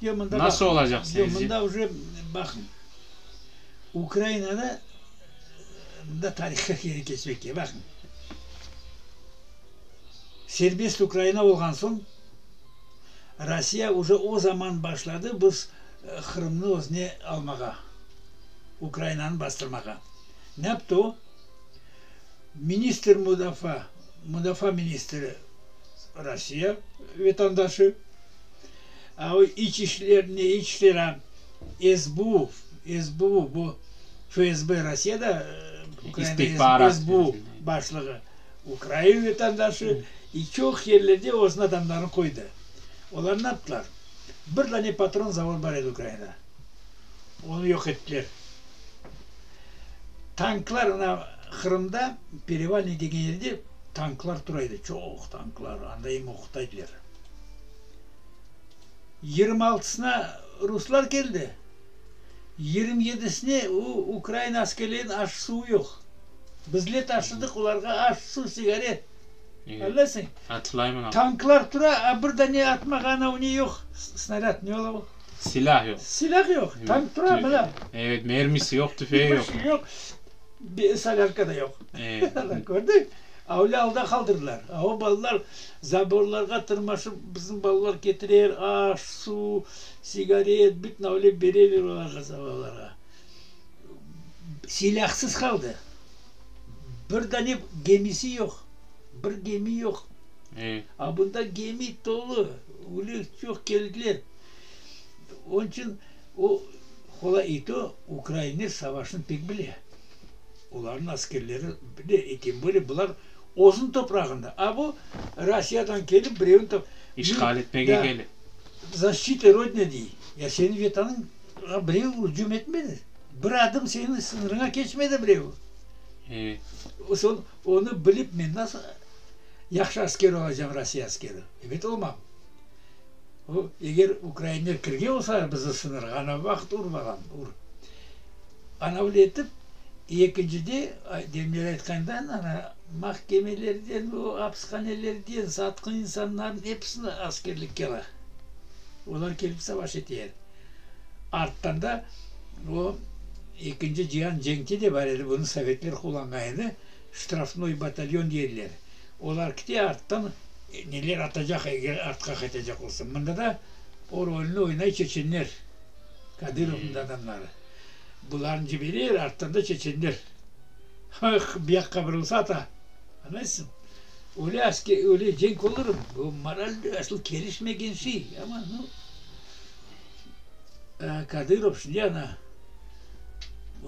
Yoq, mında Nasıl baqıñ, olacaq yoq, sence? mında uje baqıñ, Ukrainada mında tarihqa keri keçmek kerek, baqıñ. Serbest Ukraina olğan soñ, Rossiya uje o zaman başladı biz Qırımnı özüne almağa, Ukrainanı bastırmağa. Ne yaptı o? Ministr mudafaa, mudafaa ministri Rossiya vetandaşı, a o iç işler, ne iç işler, a SBU, SBU, bu FSB Rossiyada, Ukrainada SBU başlığı. Ukrain vatandaşı i çoq yerlerde özüniñ adamlarını qoydı. Olar ne yaptılar? Bir dane patron zavod bar edi Ukrainada. Onı yoq ettiler. Tanklar, mına Qırımda Perevalnıy degen yerde tanklar tura edi, çoq tanklar, anda em oquta ediler. Yigirmi altısına ruslar keldi, yigirmi yedisine o ukrain askerleriniñ aş-suvu yoq. Bizler taşıdıq olarğa aş, suv, sigaret. Añlaysıñ? Hatırlayman. Tanklar tura, a bir dane atmağa anav ne yoq, snarâd, ne ola o? Silâh yoq. Silâh yoq. Tank tura, mına. Evet, mermisi yoq, tüfeği yoq. Bir şey yoq. Solârka da yoq. Kördiñ? A öyle alda qaldırdılar. A o balalar zaborlarğa tırmaşıp, bizim balalar ketirer aş, suv, sigaret, bütün öyle bereler olarğa, balalarğa. Silâhsız qaldı. Bir dane gemisi yoq. Bir gemi yoq. A bunda gemi tolu, öyle çoq keldiler. Onıñ içün o, qolay i to, ukrainler savaşnı pek bile. Olarnıñ askerleri bile, i tem bole bular özüniñ toprağında. A bu Rossiyadan kelip birevniñ top. İşğal etmege kelip. Zaşçita Rodina dey. Ya seniñ Vetanıñ. Birev ücüm etmedi. Bir adım seniñ sıñırıña keçmedi birev. Evet. Soñ onı bilip men nasıl yahşı asker olacağım, Rossiya askeri? Ebet olmam. O, eger ukrainler kirgen olsalar bizim sıñırğa, ana vaqıt ur balam, ur. Ana öyle etip, ekincide, demirler aytqandan, ana mahkemelerden, o apishanelerden satqın insanlarnıñ episini askerlikke ala. Olar kelip savaş eteler. Arttan da o Ekinci cian cenki de bar edi, bunı sovetler qullanğan edi, ştrafnoy batalyon deydiler. Olar kite arttan neler atacaq, eger artqa qaytacaq olsa. Mında da o rolni oynay çeçenler, Kadırovnıñ adamları. Bularnı cibereler, arttan da çeçenler. Buyaqqa burulsa ata. Añlaysıñmı? Öyle asker, öyle cenk olurmı? Bu moral asıl kelişmegen şey, amma, nu, Kadırov şimdi ana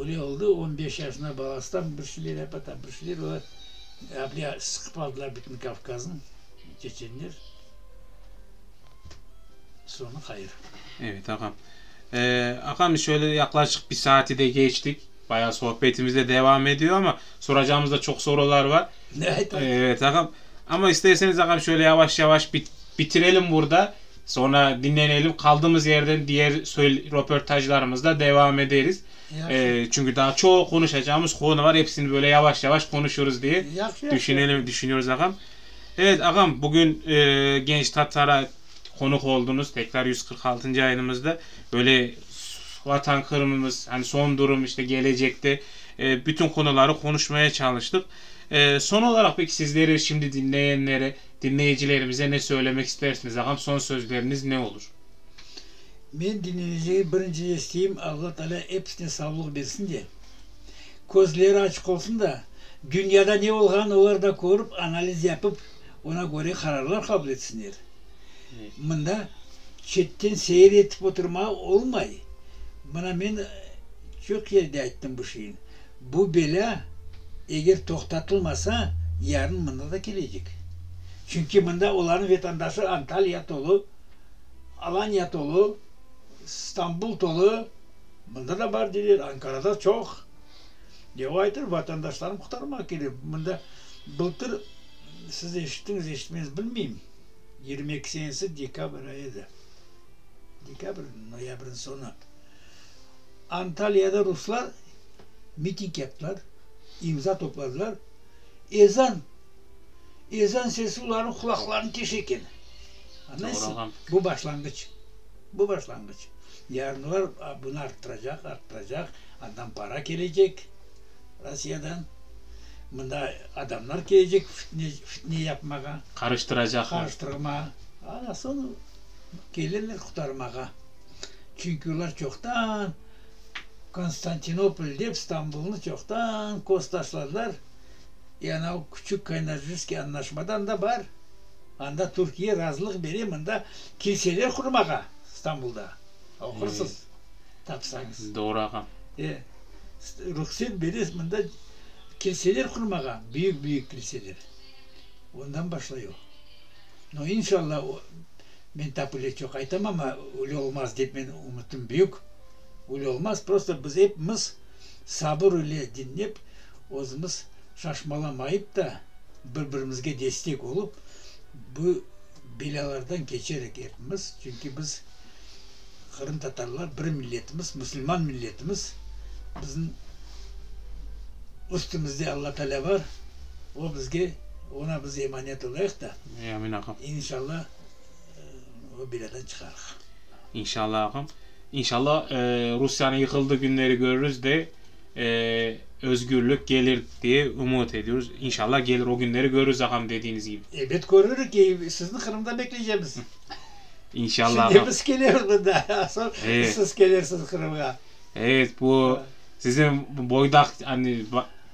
öyle oldı, on beş yaşında balasından bir şeyler yapa, bir şeyler olar, able sıqıp aldılar bütün Kavkaznı, çeçenler. Soñu hayır. Evet, ağam. Ağam, şöyle yaqlaşıq bir saati de keçtik. Bayağı sohbetimiz de devam ediyor ama soracağımız da çoq sorular var. Evet, Evet ağam. Ama isterseniz ağam şöyle yavaş yavaş bitirelim burada. Sonra dinlenelim. Qaldığımız yerden diğer röportajlarımızda devam ederiz. Çünkü daha çoq konuşacağımız konu var. Hepsini böyle yavaş yavaş konuşuruz diye düşünelim, düşünüyoruz ağam. Evet ağam, bugün Genç Tatar'a konuk oldunuz. Tekrar 146. yayınımızda böyle Vatan Qırımımız, hani son durum işte gelecekte bütün konuları konuşmaya çalıştık. Son olarak peki sizleri şimdi dinleyenlere, dinleyicilerimize ne söylemek istersiniz ağam? Son sözleriniz ne olur? Men dinleyicige birinci isteyim, Alla Taalâ episine savlıq bersin de, közleri açıq olsun da, dünyada ne olğanını olar da körip, analiz yapıp, ona köre qararlar qabul etsinler. Mında çetten seyir etip oturmağa olmay. Mına men çoq yerde ayttım bu şeyni. Bu belâ eger toqtatılmasa, yarın mında da kelecek. Çünki mında olarnıñ vetandaşı Antalya tolu, Alanya tolu, İstanbul tolu, mında da bar deyler, Ankarada çoq. Ne o aytır, vatandaşlarını qurtarmaq kerek. Mında bıltır, siz eşittiñiz, eşitmediñiz bilmeyim, 22 senesi dekabr ayı edi, dekabr, noyabrniñ soñu, Antalyada ruslar miting yaptılar, imza topladılar, ezan, ezan sesi olarnıñ qulaqlarını teşe eken. Añlaysıñ? Bu başlanğıç. Bu başlanğıç. Yarın olar bunı arttıracaq, arttıracaq, andan para kelecek, Rossiyadan. Mında adamlar kelecek fitne, fitne yapmağa. Qarıştıracaqlar. Qarıştırmağa. Ana soñ kelirler qurtarmağa. Çünki olar çoqtan Konstantinopol dep Stambulnı çoqtan köz taşladılar. E ana o Küçük Kaynarjskiy añlaşmada anda bar. Anda Türkiye razılıq bere mında kilseler qurmağa Stambulda. Oqursız, tapsañız. Doğru ağam. E, ruhset bere mında kilseler qurmağa, büyük-büyük kilseler. Ondan başlay o. No, inşallah, o, men tap öyle çoq aytam, amma öyle olmaz dep men ümütim büyük. Öyle olmaz, prosto biz epimiz sabır ile diñlep, özümiz şaşmalamayıp da, bir-birimizge destek olıp, bu belâlardan keçerik epimiz, çünki biz, qırımtatarlar, bir milletimiz, musulman milletimiz, bizim üstümizde Alla Taalâ bar, o bizge, oña biz emanet olayıq da, Amin, ağam. İnşallah, o belâdan çıqarıq. İnşallah, ağam. İnşallah, Rusiyanıñ yıqıldığı günleri körürüz de, özgürlik gelir diye ümüt ediyoruz. İnşallah gelir, o günleri görürüz ağam dediğiniz gibi. Ebet körürik, sizni Qırımda bekleycemiz. İnşallah. Şimdi biz kelemiz mında, soñ siz kelersiz Qırımğa. Evet, bu sizin boydaq, hani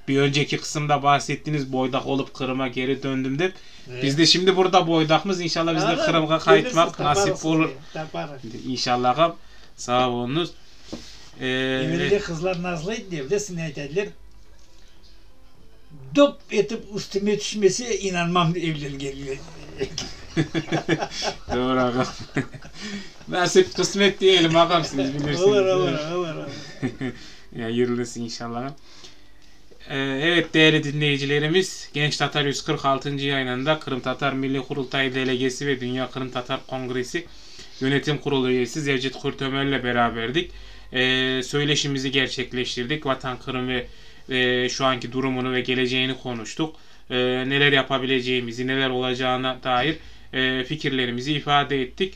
bir önceki qısımda bahsettiğiniz boydaq olıp Qırıma geri döndüm dep. Biz de şimdi burada boydaqmız, inşallah biz de Qırımğa qaytmaq nasip olur. İnşallah ağam, sağ oluñız. Evelinde qızlar nazlı edi, bilesiñ ne ayta ediler? Dop etip üstüme tüşmese, inanmam evlengenime. Doğru ağam. Nasip, qısmet diyelim ağam, siz bilirsiniz. Olur, olur, olur, olur. Hayırlısı inşallah. Evet, değerli dinleyicilerimiz, Genç Tatar 146. yayınında Qırımtatar Milliy Qurultayı delegesi ve Dünya Qırımtatar Kongresi Yönetim Kurulu üyesi Zevcet Qurtömer ile beraberdik. Söyleşimizi gerçekleştirdik. Vatan Qırım ve şu anki durumunu ve geleceğini konuştuk. Neler yapabileceğimizi, neler olacağına dair fikirlerimizi ifade ettik.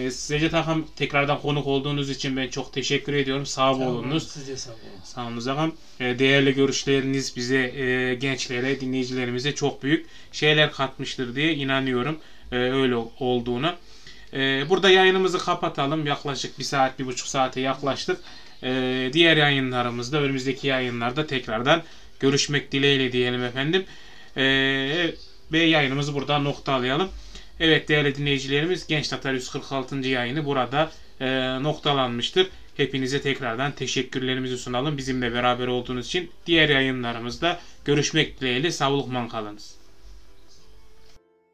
Zevcet ağam, tekrardan konuk olduğunuz için ben çok teşekkür ediyorum. Sağ olunuz. Siz de sağ olun. Sağ olunuz ağam. Değerli görüşleriniz bize, gençlere, dinleyicilerimize çok büyük şeyler katmıştır diye inanıyorum öyle olduğuna. Burada yayınımızı kapatalım. Yaklaşık bir saat, 1,5 saate yaklaştık. Diğer yayınlarımızda, önümüzdeki yayınlarda tekrardan görüşmek dileğiyle diyelim efendim. Ve yayınımızı burada noqtalayalım. Evet, değerli dinleyicilerimiz, Genç Tatar 146. yayını burada noqtalanmıştır. Hepinize tekrardan teşekkürlerimizi sunalım bizimle beraber olduğunuz için. Diğer yayınlarımızda görüşmek dileğiyle. Savlıqman qalıñız.